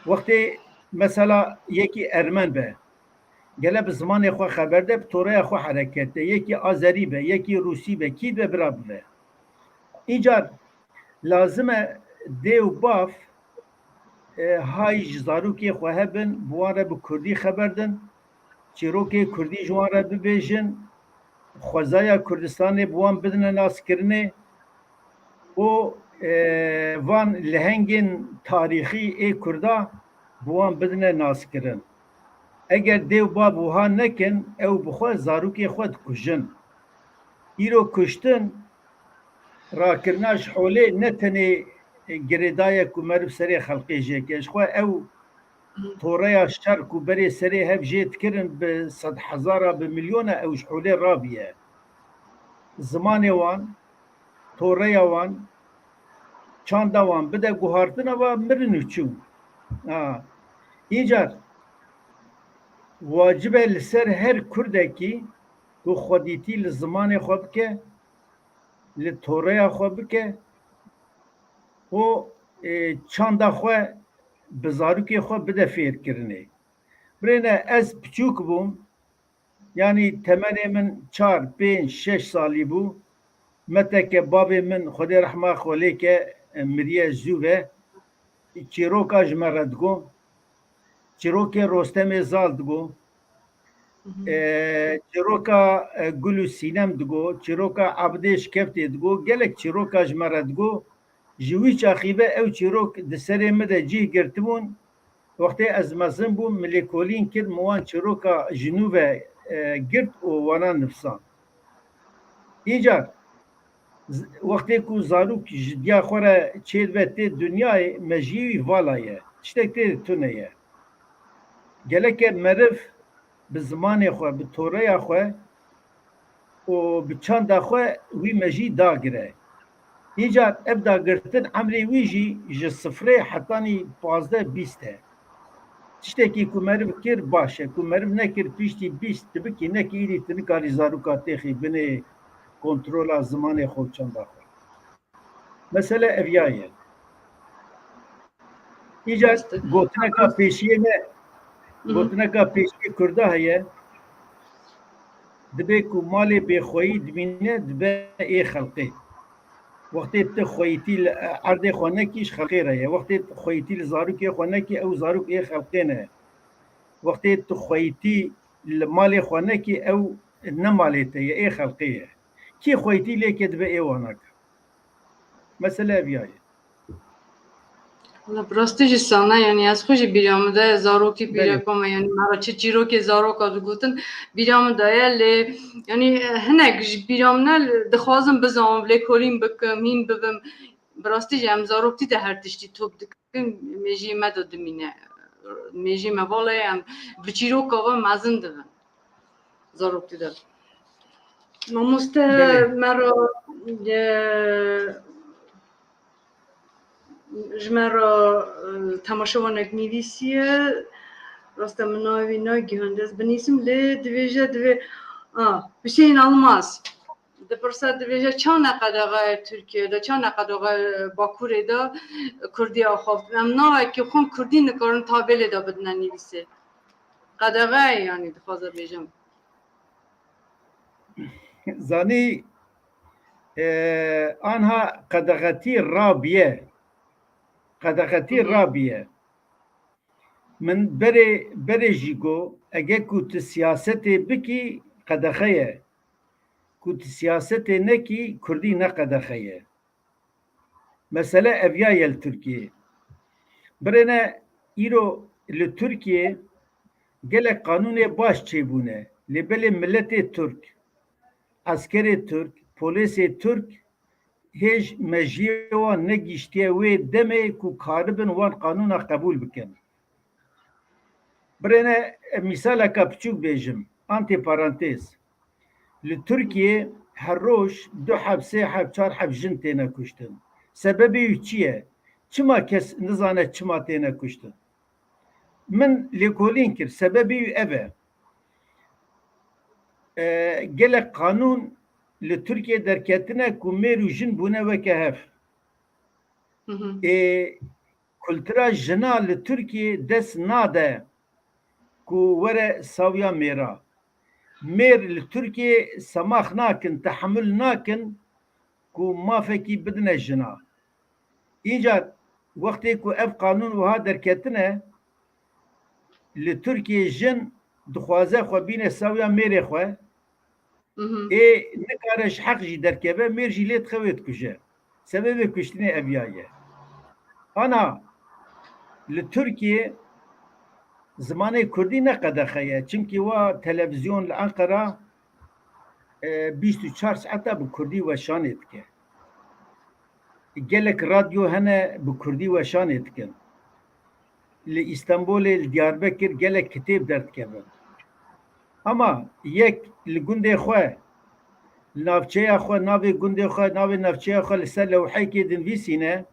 Wextê mesela yekî ermen be, gele bi zimanê xwe xeber de, bi toreya xwe hereket de, yekî azerî be, yekî rûsî be, kî be bira bibe. Îcar lazim e dê û bav, e, hay ji zarokê xwe hebin, bi wan re bi kurdî xeber din, çîrokê kurdî ji wan re bibêjin, xwezaya Kurdistanê bi wan bidine naskirinê û, e, van lehengên tarîxî ê Kurda bi wan bidine naskirin. Eger dê û bav wiha nekin, ew bi xwe zarokê xwe dikujin. Îro kuştin, rakirina ji holê ne tenê girêdayek ku meriv serê xelkê jê ke. Ji xwe ew toreya şer ku berê serê hev jê dikirin bi sedhezara, bi milyona ew ji holê rabiye. Zimanê wan, toreya wan, çanda wan bide guhartina va mirin û çû. Ha. Îcar wacib e li ser her kurdekî ku xwedîtî li zimanê xwe bike, li toreya xwe bike û, e, çanda xwe bi zarokê xwe bide fêrkirinê. Birêne ez piçûk bûm, yanî temenê min çar, pênc, şeş salî bû. Meteke bavê min, Xwedê rehma xwe lê ke, e, miriye zû ve. Çîroka ji me re digo. Çîrokê Rostemê Zal digo. E, çîroka, e, Gul û Sînem digo. Çîroka Abdê Şikeftê digo. Gelek çîroka ji me re digo. Ji wî çaxî ve ew çîrok di serê min de cih girtibûn. Wextê ez mezin bûm, min lêkolîn kir, min wan çîroka ji nû ve, e, girt û wana nivîsand. Îcar, z-, wextê ku zarok ji diya xwe re çêdibe tê dinyayê, mejiyê wî vala ye. Tiştek tê de tune ye. Gereke meriv bi zimanê xwe, bi toreya xwe û bi çanda xwe wî mejî dagire. Îcar ev dagirtin emrê wî jî ji sifrê hetanî pazdeh bîst e. Tiştekî ku meriv kir baş e, ku meriv nekir piştî bîst tu bikî nekî îdî tu nikarî zaroka têxî binê kontrola zimanê xwe û çanda xwe. Mesele ev ya ye. Îcar gotineka pêşiyê me, gotineka pêşiyê Kurda heye. Dibê ku malê bêxweyî dimîne, dibe ê xelqê. Wextê tu xweyîtî li erdê xwe nekî, ji xelqê re ye. Wextê tu xweyîtî li zarokê xwe nekî, ew zarok ê xelqê ne. Wextê tu xweyîtî li malê xwe nekî, ew ne malê te ye, ê xelqê ye. Kî xweyîtî lê ke dibe ê wana ke. Mesele ev ya ye. Wala bi rastî jî sane, yanî ez xwe jî bîra min de, zarokî Belê. Bîreka me, yanî me re çi çîrokê zaroka digotin, bîra min de ye, lê, yanî, hinek ji bîra min e, dixwazim bizanim, lêkolîn bikim, hîn bibim. Bi rastî jî em zaroktî de her tiştî top dikin, mêjiyê me de dimîne. Mêjiyê me vala ye, em bi çîroka ve mezin dibin. Zaroktî de. Mamoste Belê. Me re, e, ji me re, e, temaşevanek nivîsiye. Rast e, min navê wî nagihand ez binîsim, lê divêje, divê, a, Hüseyin Almaz. Dipirse, divêje, çawa ne qedexe ye Tirkiye de, çawa ne qedexe ye Bakurê de, Kurdî axaftin. Em navekî xwe kurdî nikarin tabelê de bidine nivîsê. Qedexe ye, yanî dixwaze bêjim. Zanî, e, anha qedexetî rabiye. Qedexetî Hı hı. rabiye. Min berê, berê jî got, ege ku tu siyasetê bikî, qedexe ye. Ku tu siyasetê nekî, kurdî ne qedexe ye. Mesele ev ya ye li Tirkiyeyê. Birêne îro li Tirkiyeyê gelek qanûnê baş çêbûne. Lê belê miletê Tirk, eskerê Tirk, polêsê Tirk hêj mejiyê wan negihîştiye wê demê ku karibin wan qanûna qebûl bikin. Birêne, mîsaleka piçûk bêjim, antîparantez. Li Tirkiyê her roj du heb, sê heb, çar heb jin têne kuştin. Sebebê wî çi ye? Çima kes nizane çima têne kuştin? Min lêkolîn kir, sebebê wî ev e. E, gelek qanûn li Tirkiyê derketine ku mêr û jin bûne weke hev. Hı hı. Ê, kultura jina li Tirkiyê dest nade ku were sawiya mêra. Mêr li Tirkiyê semax nakin, tehemul nakin ku mafekî bidine jina. Îcar wextê ku ev qanûn wiha derketine, li Tirkiyê jin dixwaze xwe bîne sawiya mêrê xwe, Mhm. Ê nikare ji heq jî derkeve, mêr jî lê dixe wê dikuje. Sebebê kuştinê ev ya ye. Ana li Tirkiyê Zimanê kurdî ne qedexe ye. Çimkî wa televîzyon li Enqera, e, bîst û çar saeta bi kurdî weşanê dike. Gelek radyo hene bi kurdî weşanê dikin. Li Îstanbulê, li Diyarbekir gelek kitêb derdikevin. Ama yek li gundê xwe, li navçeya xwe, navê gundê xwe, navê navçeya xwe li ser lewheyekê dinivîsîne,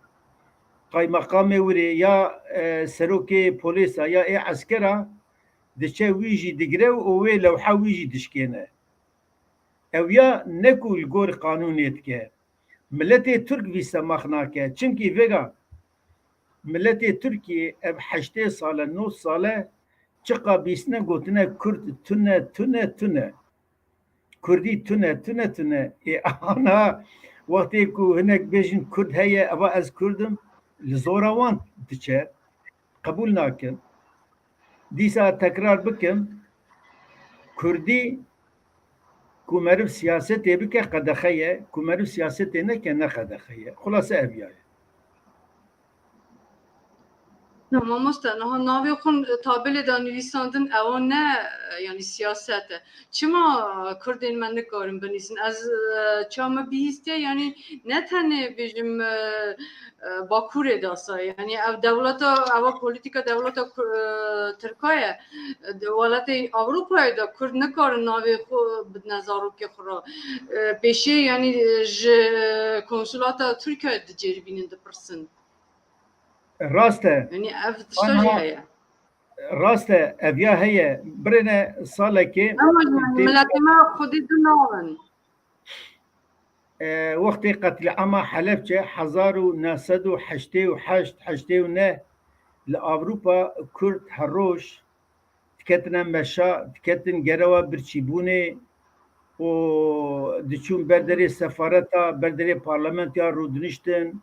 qaymeqamê wirê ya, e, serokê polîsa ya ê eskera diçe wî jî digire û wê lewha wî jî dişkêne. Ew ya ne ku li gor qanûnê dike. Miletê Tirk vî semax nake. Çimkî vêga miletê Tirkiyê ev heştê sal e, nod sal e, çiqa bîstine gotine Kurd tune, tune, tune. Kurdî tune, tune, tune. Ê, ana, wextê ku hinek bêjin Kurd heye, eva ez Kurd im, li zora wan diçe. Qebûl nakin. Dîsa tekrar bikim, Kurdî ku meriv siyasetê bike qedexe ye, ku meriv siyasetê neke ne qedexe ye. Xulase ev ya ye. Na, mamoste, niha navê xwe tabelê de nivîsandin, ewa ne, yanî siyaset e. Çima Kurdên me nikarin binivîsin? Ez, e, çawa me bihîstiye, yanî ne tenê bêjim, e, e, Bakurê de sa, yanî ev dewleta, ewa polîtîka dewleta Ku-, e, Tirka ye. Di welatê Ewropayê de Kurd nikarin navê xwe bidine zarokê xwe re. E, pêşê, yanî, e, ji konsulata Tirkiyeyê diceribînin, dipirsin. Rast e. Yanî ev tişta jî heye. Rast e, ev ya heye. Birêne salekê. Ama yanî miletê me xwedî di navin. E, wextê qetlîama Helebçe hezar û neh sed û heştê û heşt, heştê û neh li Ewropa Kurd her roj diketine meşa, diketin gerewa birçîbûnê û diçûn ber derê sefareta, ber derê parlamentoya rûdiniştin,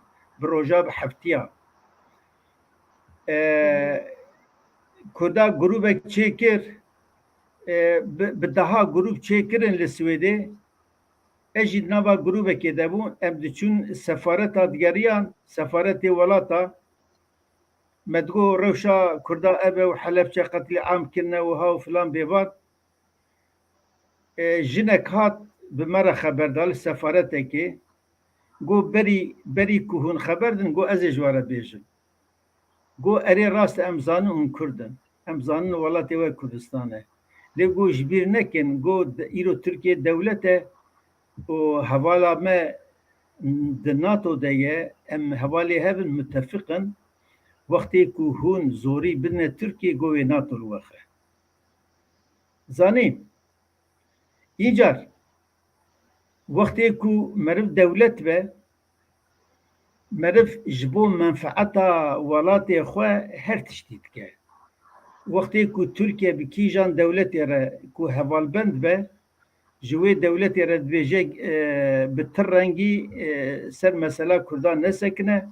bi roja bi heftiya. E, Kurda grûbek çêkir, e, bi, bi deha grûb çêkirin li Swêdê. Ez jî di nava grûbekê de bûm. Em diçûn sefareta digeriyan, sefaretê welata. Me digot rewşa Kurda ev e û Helebçe qetlîam kirine û ha û filan bêvan. E, jinek hat bi me re xeber da li sefaretekê. Got berî, berî ku hûn xeber din, got ez ê ji we re bêjim. Got erê rast e, em zanin hûn Kurd in. Em zanin welatê we Kurdistan e. Lê got ji bîr nekin, got de-, îro Tirkiye dewlet e û hevala me di NATO de ye, em hevalê hev in, mitefiq in. Wextê ku hûn zorî bidine Tirkiye, got wê NATO li we xe. Zanî, Îcar, wextê ku meriv dewlet be, meriv ji bo menfeeta welatê xwe her tiştî dike. Wextê ku Tirkiye bi kîjan dewletê re ku hevalbend be, ji wê dewletê re dibêje, e, bi ti rengî, e, ser mesela Kurdan nesekine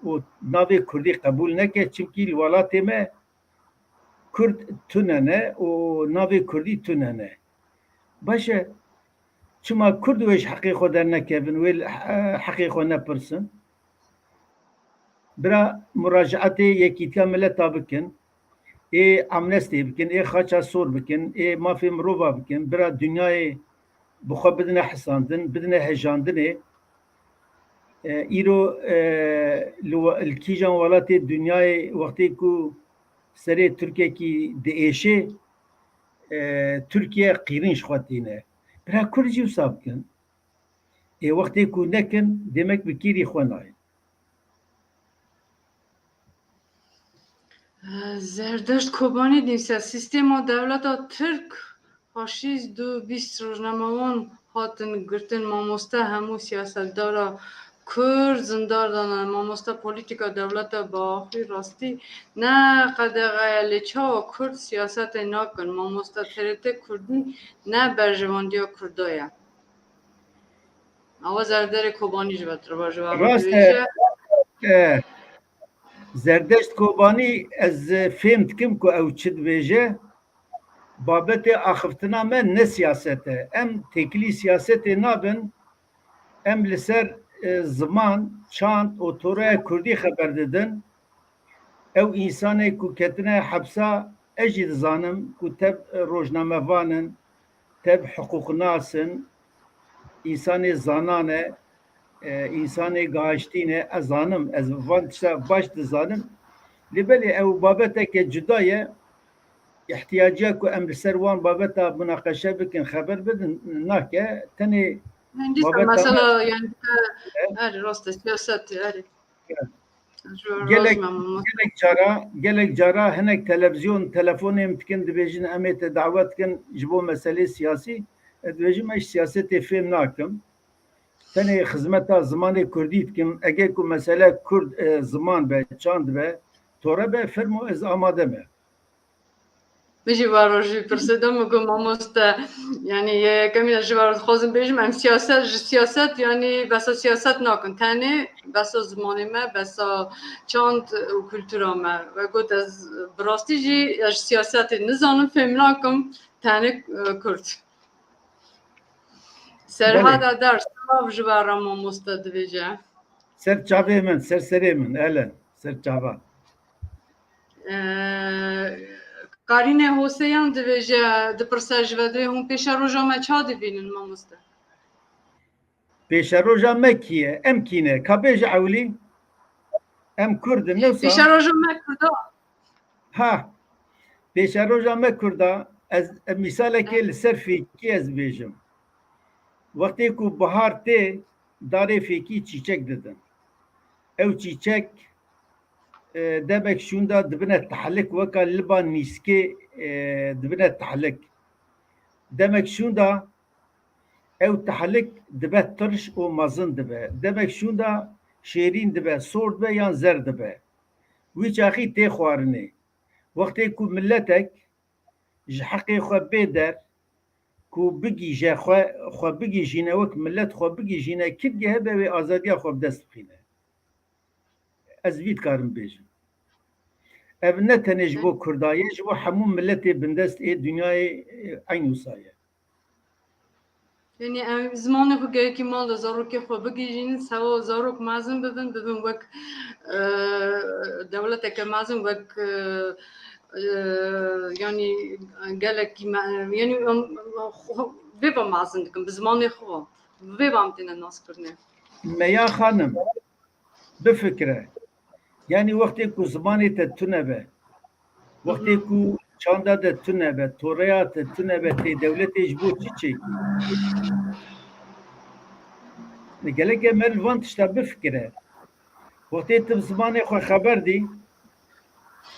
û navê Kurdî qebûl neke, çimkî li welatê me Kurd tune ne û navê Kurdî tune ne. Baş e, çima Kurd wê ji heqê xwe dernekevin, wê li, eh, heqê xwe nepirsin? Bira muracaetê Yekîtiya Mileta bikin, ê amnestê bikin, ê xaça sor bikin, ê mafê mirova bikin, bira dinyayê bi xwe bidine hisandin, bidine hejandinê. E, îro, e, li we-, li kîjan welatê dinyayê wextê ku serê Tirkekî diêşê, e, Tirkiye qîrîn ji xwe tîne. Bira Kurd jî wisa bikin. Ê wextê ku nekin, demek bi kîrî xwe nayên. Zerdeşt Kobanî dîse, sîstema dewleta Tirk faşîst û bîst rojnamewan hatin girtin, mamoste hemû siyasetdara Kurd zindar dane, mamoste polîtîka dewleta bi axivî rastî ne qedexeye, lê çawa Kurd siyasetê nakin? Mamoste T R T Kurdî ne berjewendiya Kurda ye. Awa Zerderê Kobanî ji ve tiriba ji ve Rast e. E, Zerdeşt Kobanî, ez fêm dikim ku ew çi dibêje. Babetê axiftina me ne siyaset e. Em têkilî siyasetê nabin. Em li ser, e, ziman, çand û toreya kurdî xeber didin. Ew însanê ku ketine hepsa, ez jî dizanim ku tev rojnamevan in, tev hiqûqnas in, însanê zanan e, e, însanê gahaştî ne, ez zanim, ez van tişta baş dizanim. Lê belê ew babeteke cuda ye. Îhtiyaciya ku em li ser wan babeta munaqeşe bikin, xeber bidin, nake. Tenê Hindistan babeta me- mesela yani, e, erê, rast e, siyaset, erê. Gelek, gelek cara, gelek cara hinek televizyon, telefonê min dikin, dibêjin em ê te dawet dikin ji bo meselê siyasî. Ez dibêjim ez siyasetê fêm nakim. Tenê xizmeta zimanê kurdî dikim. Eger ku mesele kurd, e, ziman be, çand be, tore be, fermo ez amade me. Min jî va rojî pirsê da, min got, mamoste, yanî yê yekemîn ez ji we re dixwazim bêjim, em siyaset, ji siyaset, yanî behsa siyaset nakin. Tenê behsa zimanê me, behsa çand û kultura me. We got, ez bi rastî jî ez ji siyasetê nizanim, fêm nakim, tenê, e, kurd. Serhada der, silav ji we re mamoste dibêje. Ser çavê min, ser serê min, ele, ser çava. Ee, Karîne Hoseyan dibêje, dipirse ji ve, divê hûn pêşeroja me ça dibînin, mamoste? Pêşeroja me kî ye? Em kî ne? Ka bêje ewilî? Em Kurd in, ne wisa? Pêşeroja me Kurda. Ha, pêşeroja me Kurda, ez, ez mîsalekê li ser fêkî ez bêjim. Wextê ku bihar tê, darê fêkî çîçek didin. Ew çîçek, e, demek şûnda dibine tehlik, weka liba nîskê, e, dibine tehlik. Demek şûnda ew tehlik dibe tirş û mezin dibe. Demek şûnda şêrîn dibe, sor dibe yan zer dibe. Wî çaxî tê xwarinê. Wextê ku miletek ji heqê xwe bê der, ku bigîje xwe, xwe bigîjîne, wek milet xwe bigîjîne, kidge hebe wê azadiya xwe bi dest bixîne. Ez vî dikarim bêjim. Ev ne tenê ji bo Kurda ye, ji bo hemû miletê bindest ê dinyayê, e, eyn wisa ye. Yanî em zimanê xwe gerekî mal de zarokê xwe bigihîjînin, sewa zarok mezin bibin, bibin wek, e, dewleteke mezin, wek, e, e, yanî gelekî me-, yanî em, em, xwe vê ve mezin dikin, bi zimanê xwe, bi vê ve em têne naskirinê. Meya xanim, bifikire. Yanî wextê ku zimanê te tune be, wextê ku çanda te tune be, toreya te tune be, tê dewletê ji bo çi çêkî? Geleke meriv van tişta bifikire. Wextê tu bi zimanê xwe xeber dî,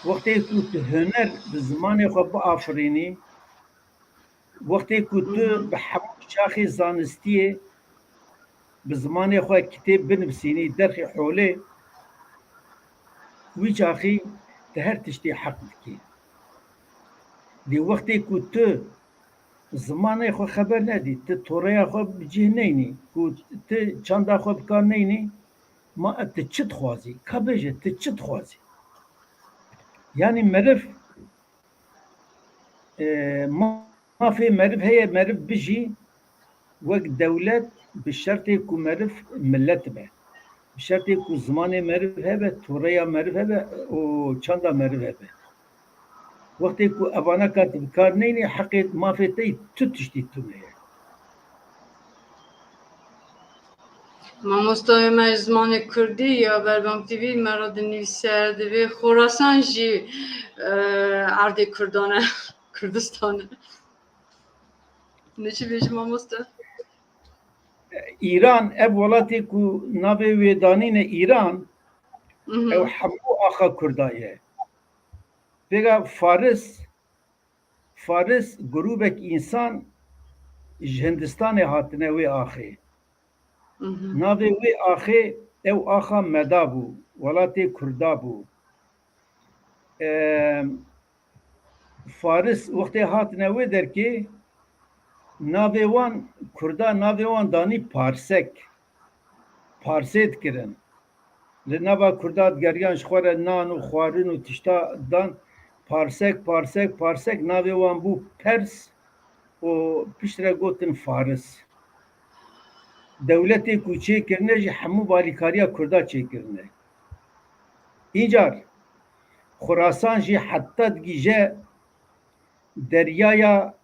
wextê ku tu huner bi zimanê xwe biafirînî, wextê ku tu bi hemû çaxê zanistiyê bi zimanê xwe kitêb binivîsînî derxî holê, wî çaxî tu her tiştê heq dikî. Lê wextê ku tu zimanê xwe xeber nedî, tu toreya xwe bi cih neynî, ku tu çanda xwe bi kar neynî, ma tu çi dixwazî? Ka bêje, tu çi dixwazî? Yanî meriv, e, ma-, mafê meriv heye, meriv bijî wek dewlet, bi şertê ku meriv milet be, bi şertê ku zimanê meriv hebe, toreya meriv hebe û çanda meriv hebe. Wextê ku evana ka tu bi kar neyne, heqê mafê te yî tu tiştî tune ye. Mamosta, me ji zimanê kurdî ya Berbang T V me re dinivîse, divê Xorasan jî, e, erdê kurdan e, Kurdistan e. Ne çi bêjim, mamosta? Îran, ev welatê ku navê wê danîne Îran, Mhm. ew hemû axa kurda ye. Pêga Faris, Faris grûbek însan ji Hindistanê hatine wê axê. Mhm. Navê wê axê ew axa Meda bû, welatê Kurda bû. Em, Faris wextê hatine wê derkê, navê wan, Kurda navê wan danî Parsek. Parsê dikirin. Li nava Kurda digeriyan, ji xwe re nan û xwarin û tişta dan, Parsek, Parsek, Parsek, navê wan bû Pers û piştre gotin Faris. Dewletê ku çêkirine jî hemû balîkariya Kurda çêkirine. Încar Xurasan jî heta digîje deryaya,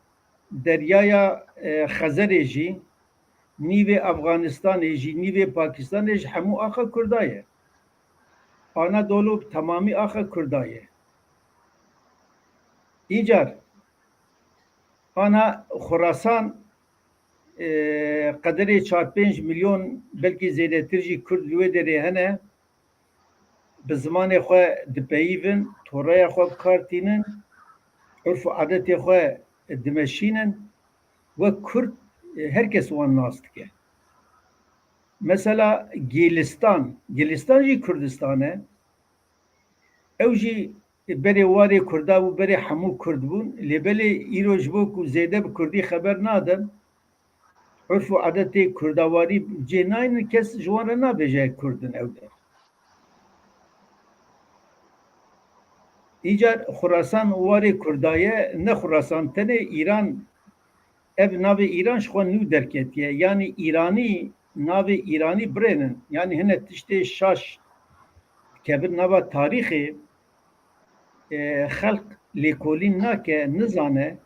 deryaya, e, Xezerê jî, nîvê Afganistanê jî, nîvê Pakistanê jî hemû axa Kurda ye. Anadolu bi temamî axa Kurda ye. Îcar ana Xurasan, e, qederê çar pênc milyon, belkî zêdetir jî Kurd li wê derê hene. Bi zimanê xwe dipeyivin, toreya xwe bi kar tînin, urf û adetê xwe dimeşînin. Wek Kurd, e, her kes wan nas dike. Mesela Gêlistan, Gêlistan jî Kurdistan e. Ew jî berê warê Kurda bû, berê hemû Kurd bûn. Lê belê îro ji bo ku zêde bi Kurdî xeber nadin, urf û adetê Kurdawarî cê naynin, kes ji wan re nabêje Kurd in ew der. Îcar Xurasan warê Kurda ye, ne Xurasan tenê, Îran, ev navê Îran ji xwe nû derketiye. Yanî Îranî, navê Îranî birênin. Yanî hine tiştê şaş dikevin nava tarîxê, e, xelk lêkolîn nake, nizane.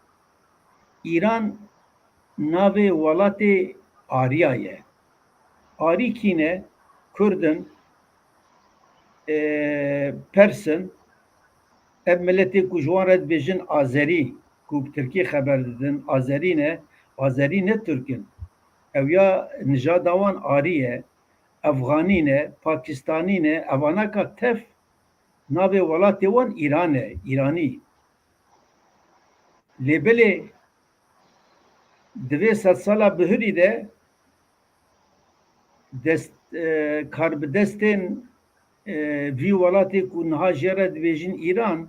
Îran navê welatê Arya ye. Arî kî ne? Kurd in, e, Pers in. Ev miletê ku ji wan re dibêjin Azerî, ku bi tirkî xeber didin, Azerî ne, Azerî ne Tirk in. Ew ya nijada wan Arî ye, Efxanî ne, Pakistanî ne, evana ka tev navê welatê wan Îran e, Îranî. Lê belê di vê sedsala bihurî de dest, e, karbidestên, e, vî welatê ku niha jê re dibêjin Îran,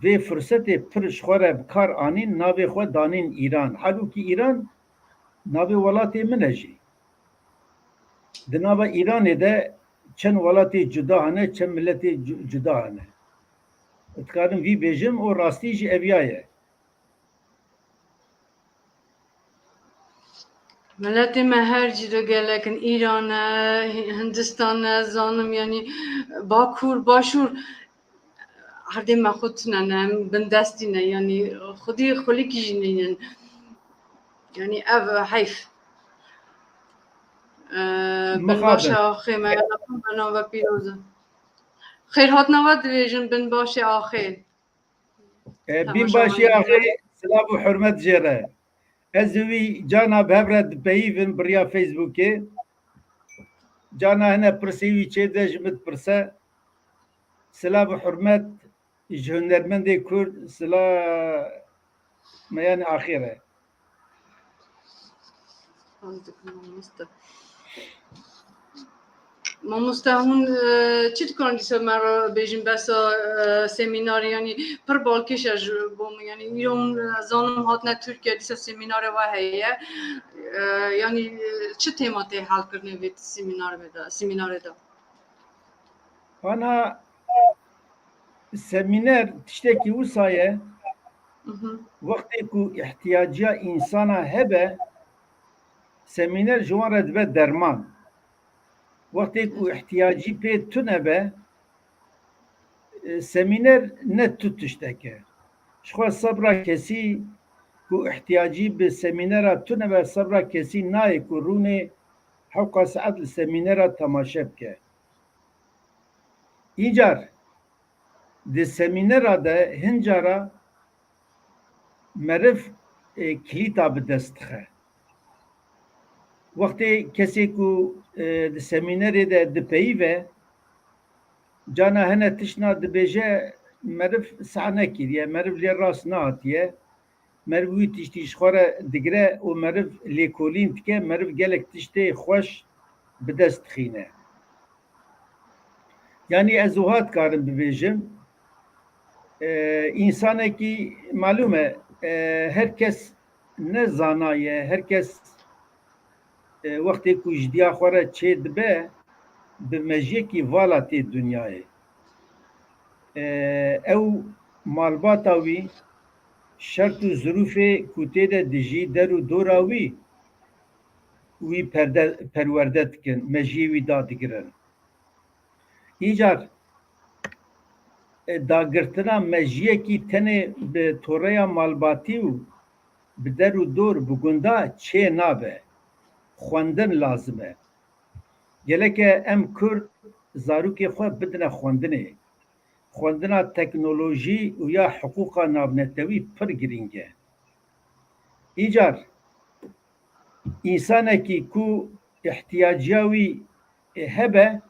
vê firsetê pir ji xwe re bi kar anîn, navê xwe danîn Îran. Halûkî Îran navê welatê min e jî. Di nava Îranê de çend welatê cuda hene, çend miletê cu-, cuda hene. Dikarim vî bêjim û rastî jî ev ya ye. Miletê me her cî de gelek in, Îran e, Hindistan e, zanim, yanî Bakur, Başûr, erdê me xwe tune ne, em bindestî ne, yanî xwedî xulikî jî nînin. Yanî ev heyf. E, Bin Mixabin. Başa axê me, bernameya we pîroz e. Xêr hatina we dibêjin, bin başê axê. E, Tamam, Bînbaşî tamam. Axê, silav û hurmet jê re. Ez û wî cana bi hev re dipeyivin bi riya Facebookê. Cana hine pirsê wî çêde ji min dipirse. Silav û hurmet ji hunermendê Kurd, sila me yanî axê re. Spas dikim mamoste. Mamoste, hûn, e, çi dikarin dîsa me re bêjin besa, e, semînarê, yanî pir balkêş e ji bo min, yanî îro hûn, e, zanim hatine Tirkiye, dîsa semînarê we heye. E, yanî, e, çi tema tê helkirinê vê semînarê de, semînarê de? Ana semîner tiştekî wisa ye, Mhm. wextê ku îhtiyaciya însana hebe, semîner ji wan re dibe derman. Wextê ku îhtiyacî pê tune be, e, semîner ne tu tiştek e. Ji xwe sebra kesî ku îhtiyacî bi semînera tune be, sebra kesî nayê ku rûnê hewqa saet li semînera temaşe bike. Îcar di semînera de hin cara meriv, e, kilîta bi dest dixe. Wextê kesê ku, e, di semînerê de dipeyive, cana hene tiştna dibêje, meriv seh nekiriye, meriv lê rast nehatiye. Meriv wî tiştî ji xwe re digire û meriv lêkolîn dike, meriv gelek tiştê xweş bi dest dixîne. Yanî ez wiha dikarim bibêjim, e, însanekî malûm e, e, her kes ne zana ye, her kes, e, wextê ku ji diya xwe re çê dibe, bi mejiyekî vala tê dinyayê. E, ew malbata wî, şert û zirûfê ku tê de dijî, der û dora wî, wî perde-, perwerde dikin, mejiyê wî dadigirin. Îcar dagirtina mejiyekî tenê bi toreya malbatî û bi der û dor, bi gunda çê nabe. Xwendin lazim e. Gereke em Kurd zarokê xwe bidine xwendinê. Xwendina teknolojî û ya hiqûqa navnetewî pir girîng e. Îcar, însanekî ku îhtiyaciya wî hebe,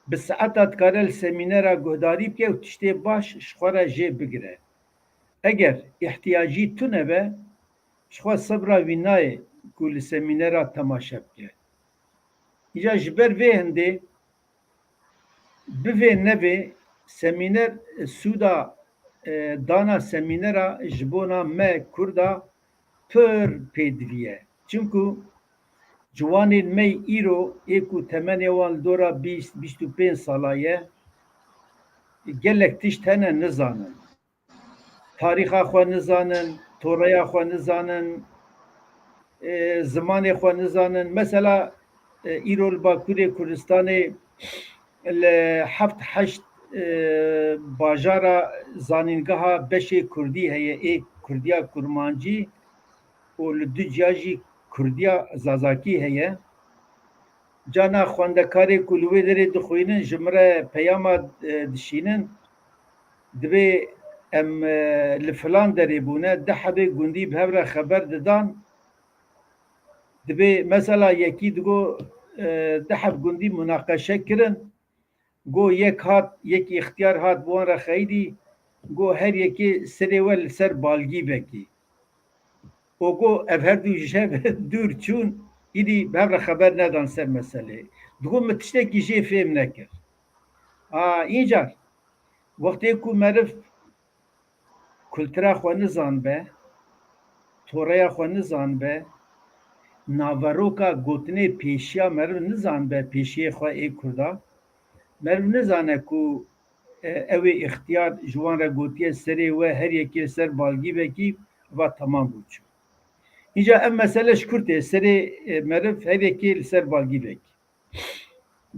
bi saeta dikare li semînera guhdarî bike û tiştê baş ji xwe re jê bigire. Eger îhtiyacî tune be, ji xwe sebra wî nayê ku li semînera temaşe bike. Îca ji ber vê hindê, bivê nevê, semîner, sûda, e, dana semînera ji bona me Kurda pir pêdivî ye. Çimku ciwanên me îro ê ku temenê wan li dora bîst, bîst û pênc sala ye, gelek tişt hene nizanin. Tarîxa xwe nizanin, toreya xwe nizanin, e, zimanê xwe nizanin. Mesela, e, îro li Bakurê Kurdistanê li heft heşt, e, bajara zanîngeha beşê kurdî heye, ê kurdiya kurmancî û li du ciya jî kurdiya zazakî heye. Cana xwendekarê ku li wê derê dixwînin, ji min re peyama, e, dişînin, dibê em, e, li filan derê bûne, deh hebê gundî bi hev re xeber didan, dibê mesela yekî digo, e, deh heb gundî munaqeşe kirin, go yek hat, yek îxtiyar hat bi wan re xeyidî, go her yekê serê we li ser balgî vekî. Û go ev her du ji hev dûr çûn, îdî bi hev re xeber nedan ser meselê. Digo min tiştekî jê fêm nekir. A, încar, wextê ku meriv kultura xwe nizanbe, toreya xwe nizanbe, naveroka gotinê pêşiya meriv nizanbe, pêşiyê xwe ê Kurda, meriv nizane ku, e, ew ê îxtiyar ji wan re gotiye serê we her yekê li ser balgîvekî va temam bû çû. Înca ev mesele ji kur tê, serê, e, meriv her yekê li ser balgîvekî.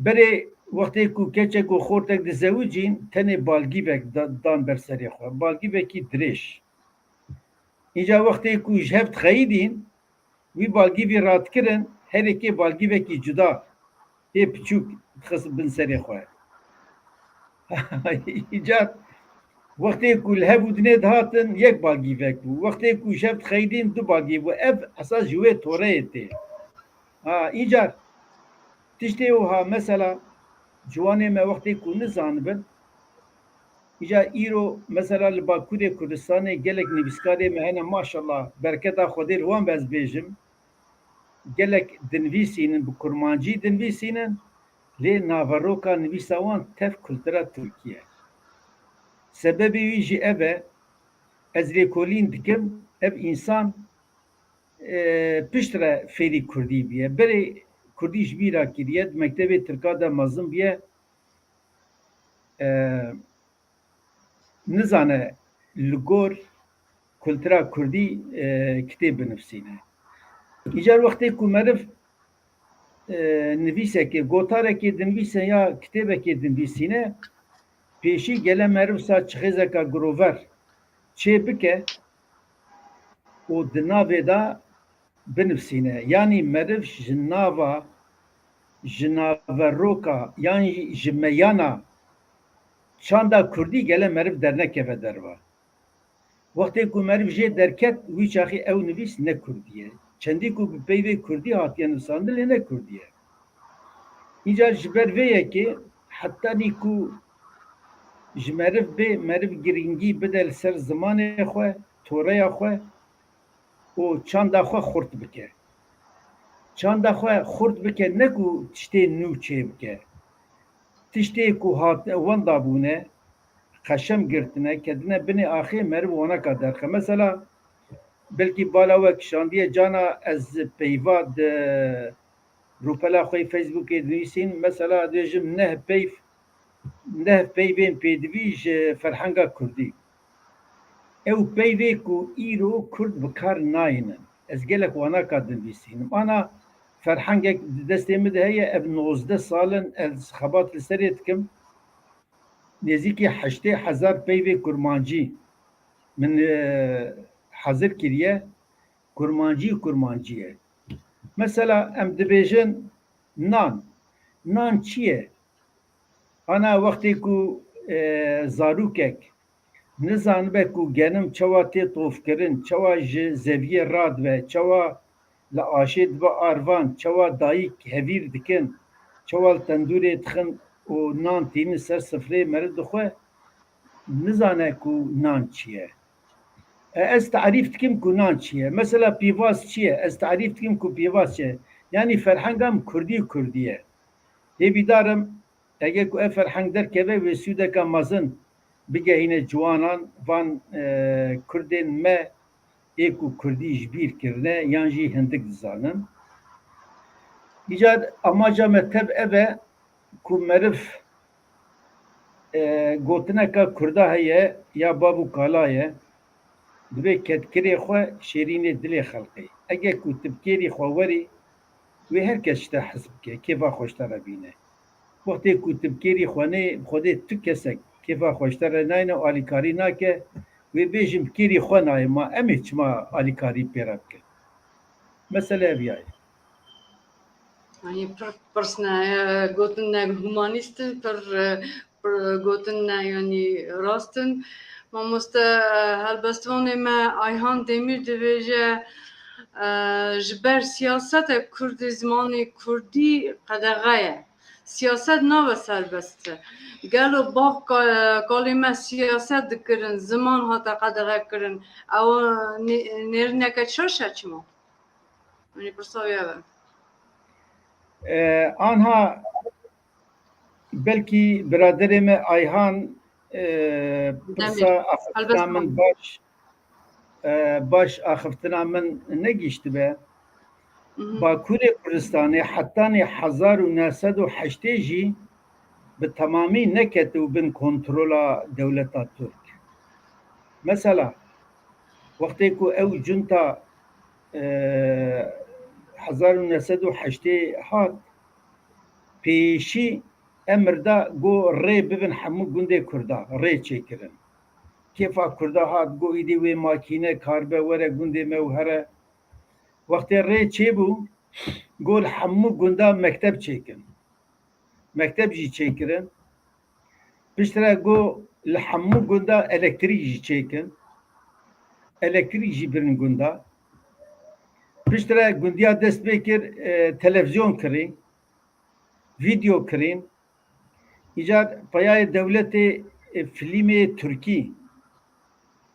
Berê wextê ku keçek û xortek dizewicîn, tenê balgîvek da-, dan ber serê xwe. Balgîvekî dirêj. Înca wextê ku ji hev dixeyidîn, wî balgîvî radikirin, her yekê balgîvekî cuda, ê piçûk dixist bin serê xwe. Înca wextê ku li hev û dinê dihatin, yek balgîvek bû. Wextê ku ji hev dixeyidîn, du balgîv bû. Ev esas ji wê toreyê tê. Ha, încar tiştê wiha, mesela, ciwanê me wextê ku nizanibin, îca îro, mesela, li Bakurê Kurdistanê gelek nivîskarê me hene, maşallah, bereketa Xwedê li wan be ez bêjim, gelek dinivîsînin, bi kurmancî dinivîsînin, lê naveroka nivîsa wan tev kultura Tirkî ye. Sebebê wî jî ev e, ez lêkolîn dikim, ev însan, e, piştre fêrî kurdî biye. Berê kurdî ji bîra kiriye, di mektebê tirka de mezin biye. E, nizane li gor kultura kurdî, e, kitêb binivîsîne. Îcar wextê ku meriv, e, nivîsekê, gotarekê dinivîse ya kitêbekê dinivîsîne, pêşî gele meriv sa çixêzeka girover çê bike û di navê de binivîsîne. Yanî meriv ji nava, ji naveroka, yan jî ji meyana çanda kurdî gele meriv dernekeve derve. Wextê ku meriv jê derket, wî çaxî ew nivîs ne kurdî ye. Çendî ku bi peyvê kurdî hatiye nivîsandin, lê ne kurdî ye. Îcar ji ber vê yekê, hetanî ku ji meriv bê, meriv girîngî bide li ser zimanê xwe, toreya xwe û çanda xwe xurt bike. Çanda xwe xurt bike, ne ku tiştê nû çê bike. Tiştê ku hat wenda bûne, qeşem girtine, ketine binê axê, meriv wana ka derxe. Mesela, belkî bala we kişandiye, cana ez peyva di rûpela xwe yê Facebookê dinivîsîn, mesela, dibêjim neh peyv, neh peyvên pêdivî ji ferhenga kurdî. Ew peyvê ku îro kurd bi kar nayînin. Ez gelek wana ka dinivîsînim. Ana ferhengek di destê min de heye, ev nozdeh sal in ez xebat li serê dikim. nêzîkî heştê hezar peyvê kurmancî min, e, hazir kiriye. Kurmancî û kurmancî ye. Mesela em dibêjin nan. Nan çi ye? Ana wextê ku, e, zarokek nizanibe ku genim çawa tê tovkirin, çawa ji zeviyê radibe, çawa li aşê dibe arvan, çawa dayik hevîr dikin, çawa li tendûrê dixin û nan tînin ser sifreyê meriv dixwe, nizane ku nan çi ye. E, ez tarîf dikim ku nan çi ye. Mesela pîvaz çi ye? Ez tarîf dikim ku pîvaz çi ye. Yanî ferhenga min kurdî û kurdî ye. Hêvîdar im, eger ku ev ferheng derkeve, wê sûdeka mezin bigehîne ciwanan, van, e, kurdên me ê ku kurdî ji bîr kirine yan jî hindik dizanin. Îcar amaca me tev ev e ku meriv, e, gotineka kurda heye ya bav û kala ye, dibê kedkirê xwe şêrînê dilê xelqê. Eger ku tu bi kêrî xwe werî, wê her kes ji te hez bike, kêfa xwe ji te re bîne. Wextê ku tu bi kêrî xwe neyê, bi Xwedê tu kesek kêfa xwe ji te re nayne û alîkarî nake, wê bêjin bi kêrî xwe nayê, ma em ê çima alîkarî pê re bikin? Mesele ev ya ye. Yanî pir pirsne, e, gotin ne humanîst in, pir, e, pir gotin ne, yanî rast in. Mamoste, e, helbestvanê me Ayhan Demîr dibêje, e, ji ber siyasete Kurdî zimanê Kurdî qedexe ye. Siyaset nabe serbest. Gelo bav ka-, kalê me siyaset dikirin, ziman hate qedexe kirin. Ew nê-, nêrîneke şaş e çima? Yanî pirsa wî ev e. E, anha belkî biraderê me Ayhan, e, pirsa axiftina min baş, e, baş axiftina min negihîştibe. Bakurê Kurdistanê hetanî hezar û neh sed û heştê jî bi temamî neketibû bin kontrola dewleta Tirk. Mesela, wextê ku ew cunta, e, hezar û neh sed û heştê hat, pêşî emir da, got, rê bibin hemû gundê Kurda, rê çêkirin. Kêfa Kurda hat, got, îdî wê makîne karibe were gundê me û here. Wextê rê çêbû, got, li hemû gunda mekteb çêkin. Mekteb jî çêkirin. Piştre got, li hemû gunda elektrîk jî çêkin. Elektrîk jî birin gunda. Piştre gundiya dest pê kir, e, televizyon kirî, vîdeo kirîn. Îcar peyayê dewletê, e, filmê Tirkî,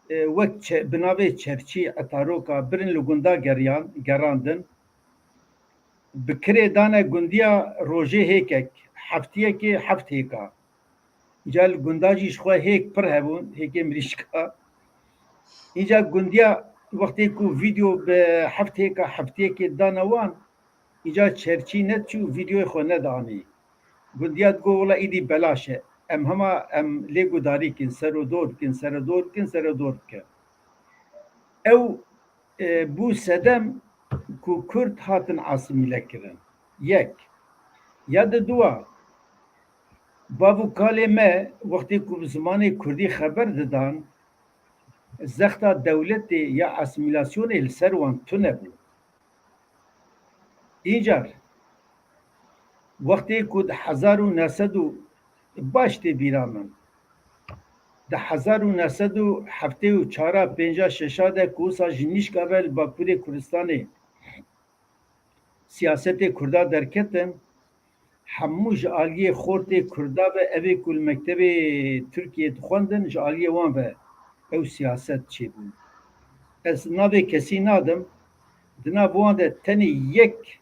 e, wek çe-, bi navê Çerçî, Etaroka birin li gunda geriyan, gerandin. Bi kirê dane gundiya rojê hêkek, heftiyekê heft hêka. Îcar li gunda jî ji xwe hêk pir hebûn, hêkê mirîşka. Îcar gundiya wextê ku vîdeo bi heft hêka heftiyekê dane wan, îcar Çerçî nediçû, vîdeoyê xwe nedianî. Gundiya digot, wela îdî belaş e. Em hema em lê gudarî kin, serodor bikin, serodor bikin, serodor bikin. Ew, e, bû sedem ku Kurd hatin asîmîle kirin. Yek. Ya di dua, bav û kalê me wextê ku bi zimanê Kurdî xeber didan, zexta dewletê ya asîmîlasyonê li ser wan tune bû. Îcar, wextê ku di hezar û neh sed û, baş tê bîra min, di hezar û neh sed û heftê û çar a, pênca, şeş a de ku wisa ji nîşka ve li Bakurê Kurdistanê siyasetê Kurda derketin, hemû ji aliyê xortê Kurda ve, evê ku li mektebê Tirkiyê dixwendin, ji aliyê wan ve ew siyaset çêbû. Ez navê kesî nadim, di nav wan de tenê yek,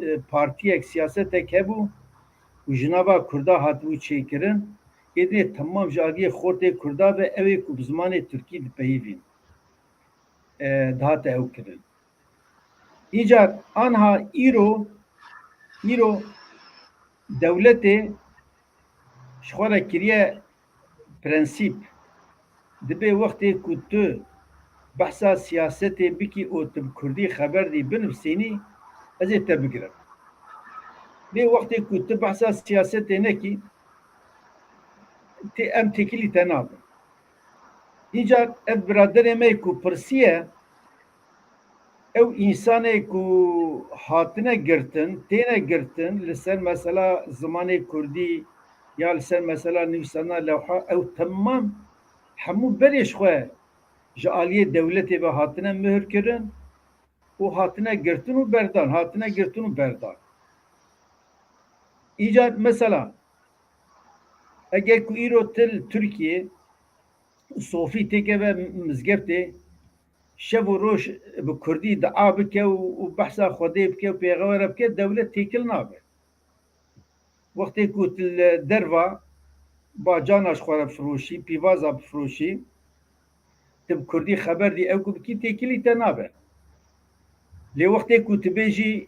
e, partiyek, siyasetek hebû û ji nava Kurda hatibû çêkirin, êdî temam ji aliyê xortê Kurda ve, ew ê ku bi zimanê Tirkî dipeyivîn, e, dihate ew kirin. Îcar anha îro, îro dewletê ji xwe re kiriye prensîp. Dibê wextê ku tu behsa siyasetê bikî û tu bi kurdî xeber dî, binivîsînî, ez ê te bigirim. Lê wextê ku tu behsa siyasetê nekî, tê-, em têkilî te nabin. Îcar ev biraderê me ku pirsiye, ew însanê ku hatine girtin, têne girtin li ser mesela zimanê kurdî ya li ser mesela nivîsana lewha, ew temam hemû berê ji xwe ji aliyê dewletê ve hatine mihir kirin û hatine girtin û berdan, hatine girtin û berdan. Îcar mesela, eger ku îro til Tirkiye sofî têkeve mizgeftê, şev û roj bi kurdî dua bike û, û behsa Xwedê bike û pêxemere bike, dewlet têkil nabe. Wextê ku tu li derva bacana ji xwe re firoşî, pîvaza bifiroşî, tu bi kurdî xeber dî, ew ku bikî têkilî te nabe. Lê wextê ku tu bêjî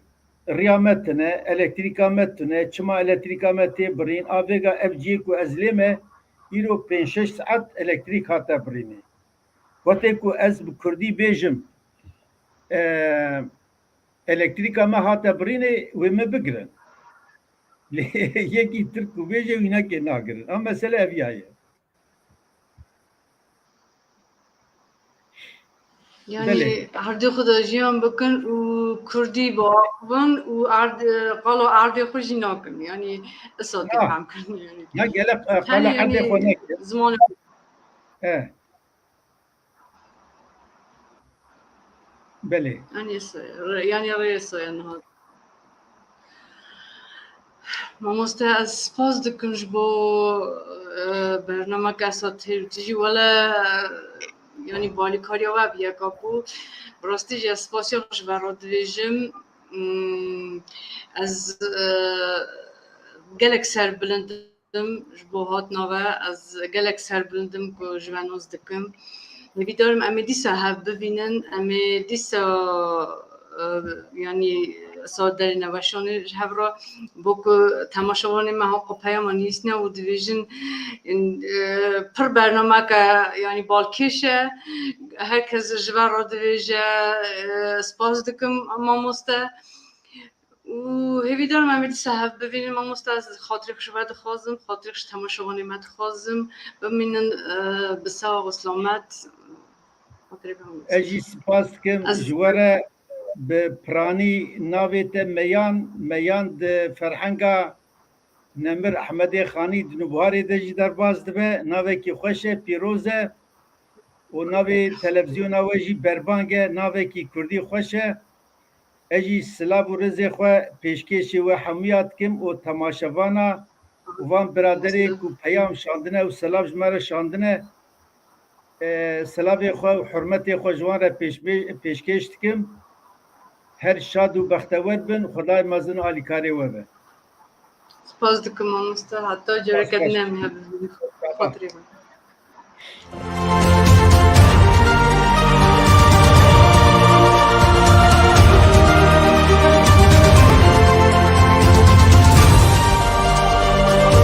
riya me tune, elektrîka me tune, çima elektrîka me tê birîn, a vêga ev cihê ku ez lê me, îro pênc şeş saet elektrîk hate birînê. Wextê ku ez bi kurdî bêjim, e, elektrîka me hate birînê, wê me bigirin. Lê yekî tirk ku bêje wî neke nagirin. A mesele ev ya ye. Yani Belê. Erdê xwe de jiyan bikin û kurdî biaxivin û erd, qala erdê xwe jî nakin. Yani isa tê Na. Fem kirin yani. Na gelek, e, qala erdê xwe neke. Zimanê xwe. E. Belê. Yanî, yanî rêsa ye niha. Mamoste, ez spas dikim ji bo, e, bernameke esa têr. Tu jî wele, e, yanî balîkariya we bi yeka ku bi rastî jî ez spasiya xwe ji we re dibêjim. Hmm, ez, e, gelek serbilind im ji bo hatina we, ez gelek serbilind im ku ji we nas dikim. Hêvîdar im em ê dîsa hev bivînin, em ê dîsa, e, yanî sa derê neweşanê ji hev re, bo ku temaşevanê me haqo peyama nivîsine û dibêjin, e, pir bernameke, yanî balkêş e. Her kes ji we re dibêje, e, spas dikim mamoste. Û hêvîdar im em ê dîsa hev bivînin. Mamoste, ez xatirê xwe ji we dixwazim, xatirê xwe ji temaşevanê me dixwazim. Bimînin, e, bi sax û selamet. Xatirê we mamoste. Ez jî spas dikim ji we re, bi piranî navê te Meyan, Meyan di ferhenga Nemir Ehmedê Xanî di Nûbiharê de jî derbas dibe. Navekî xweş e, pîroz e. û navê televîzyona we jî berbang e, navekî kurdî xweş e. Ez jî silav û rêzê xwe pêşkêşî we hemûya dikim û temaşevana û van biraderê ku peyam şandine û silav ji me re şandine, e, silavê xwe û hurmetê xwe ji wan re pêşbê-, pêşkêş dikim. Her şad û bextewer bin, Xwedayê mezin alîkarê we be. Spas dikim mamoste, heta careke din em hev bibînin. Xatirê we.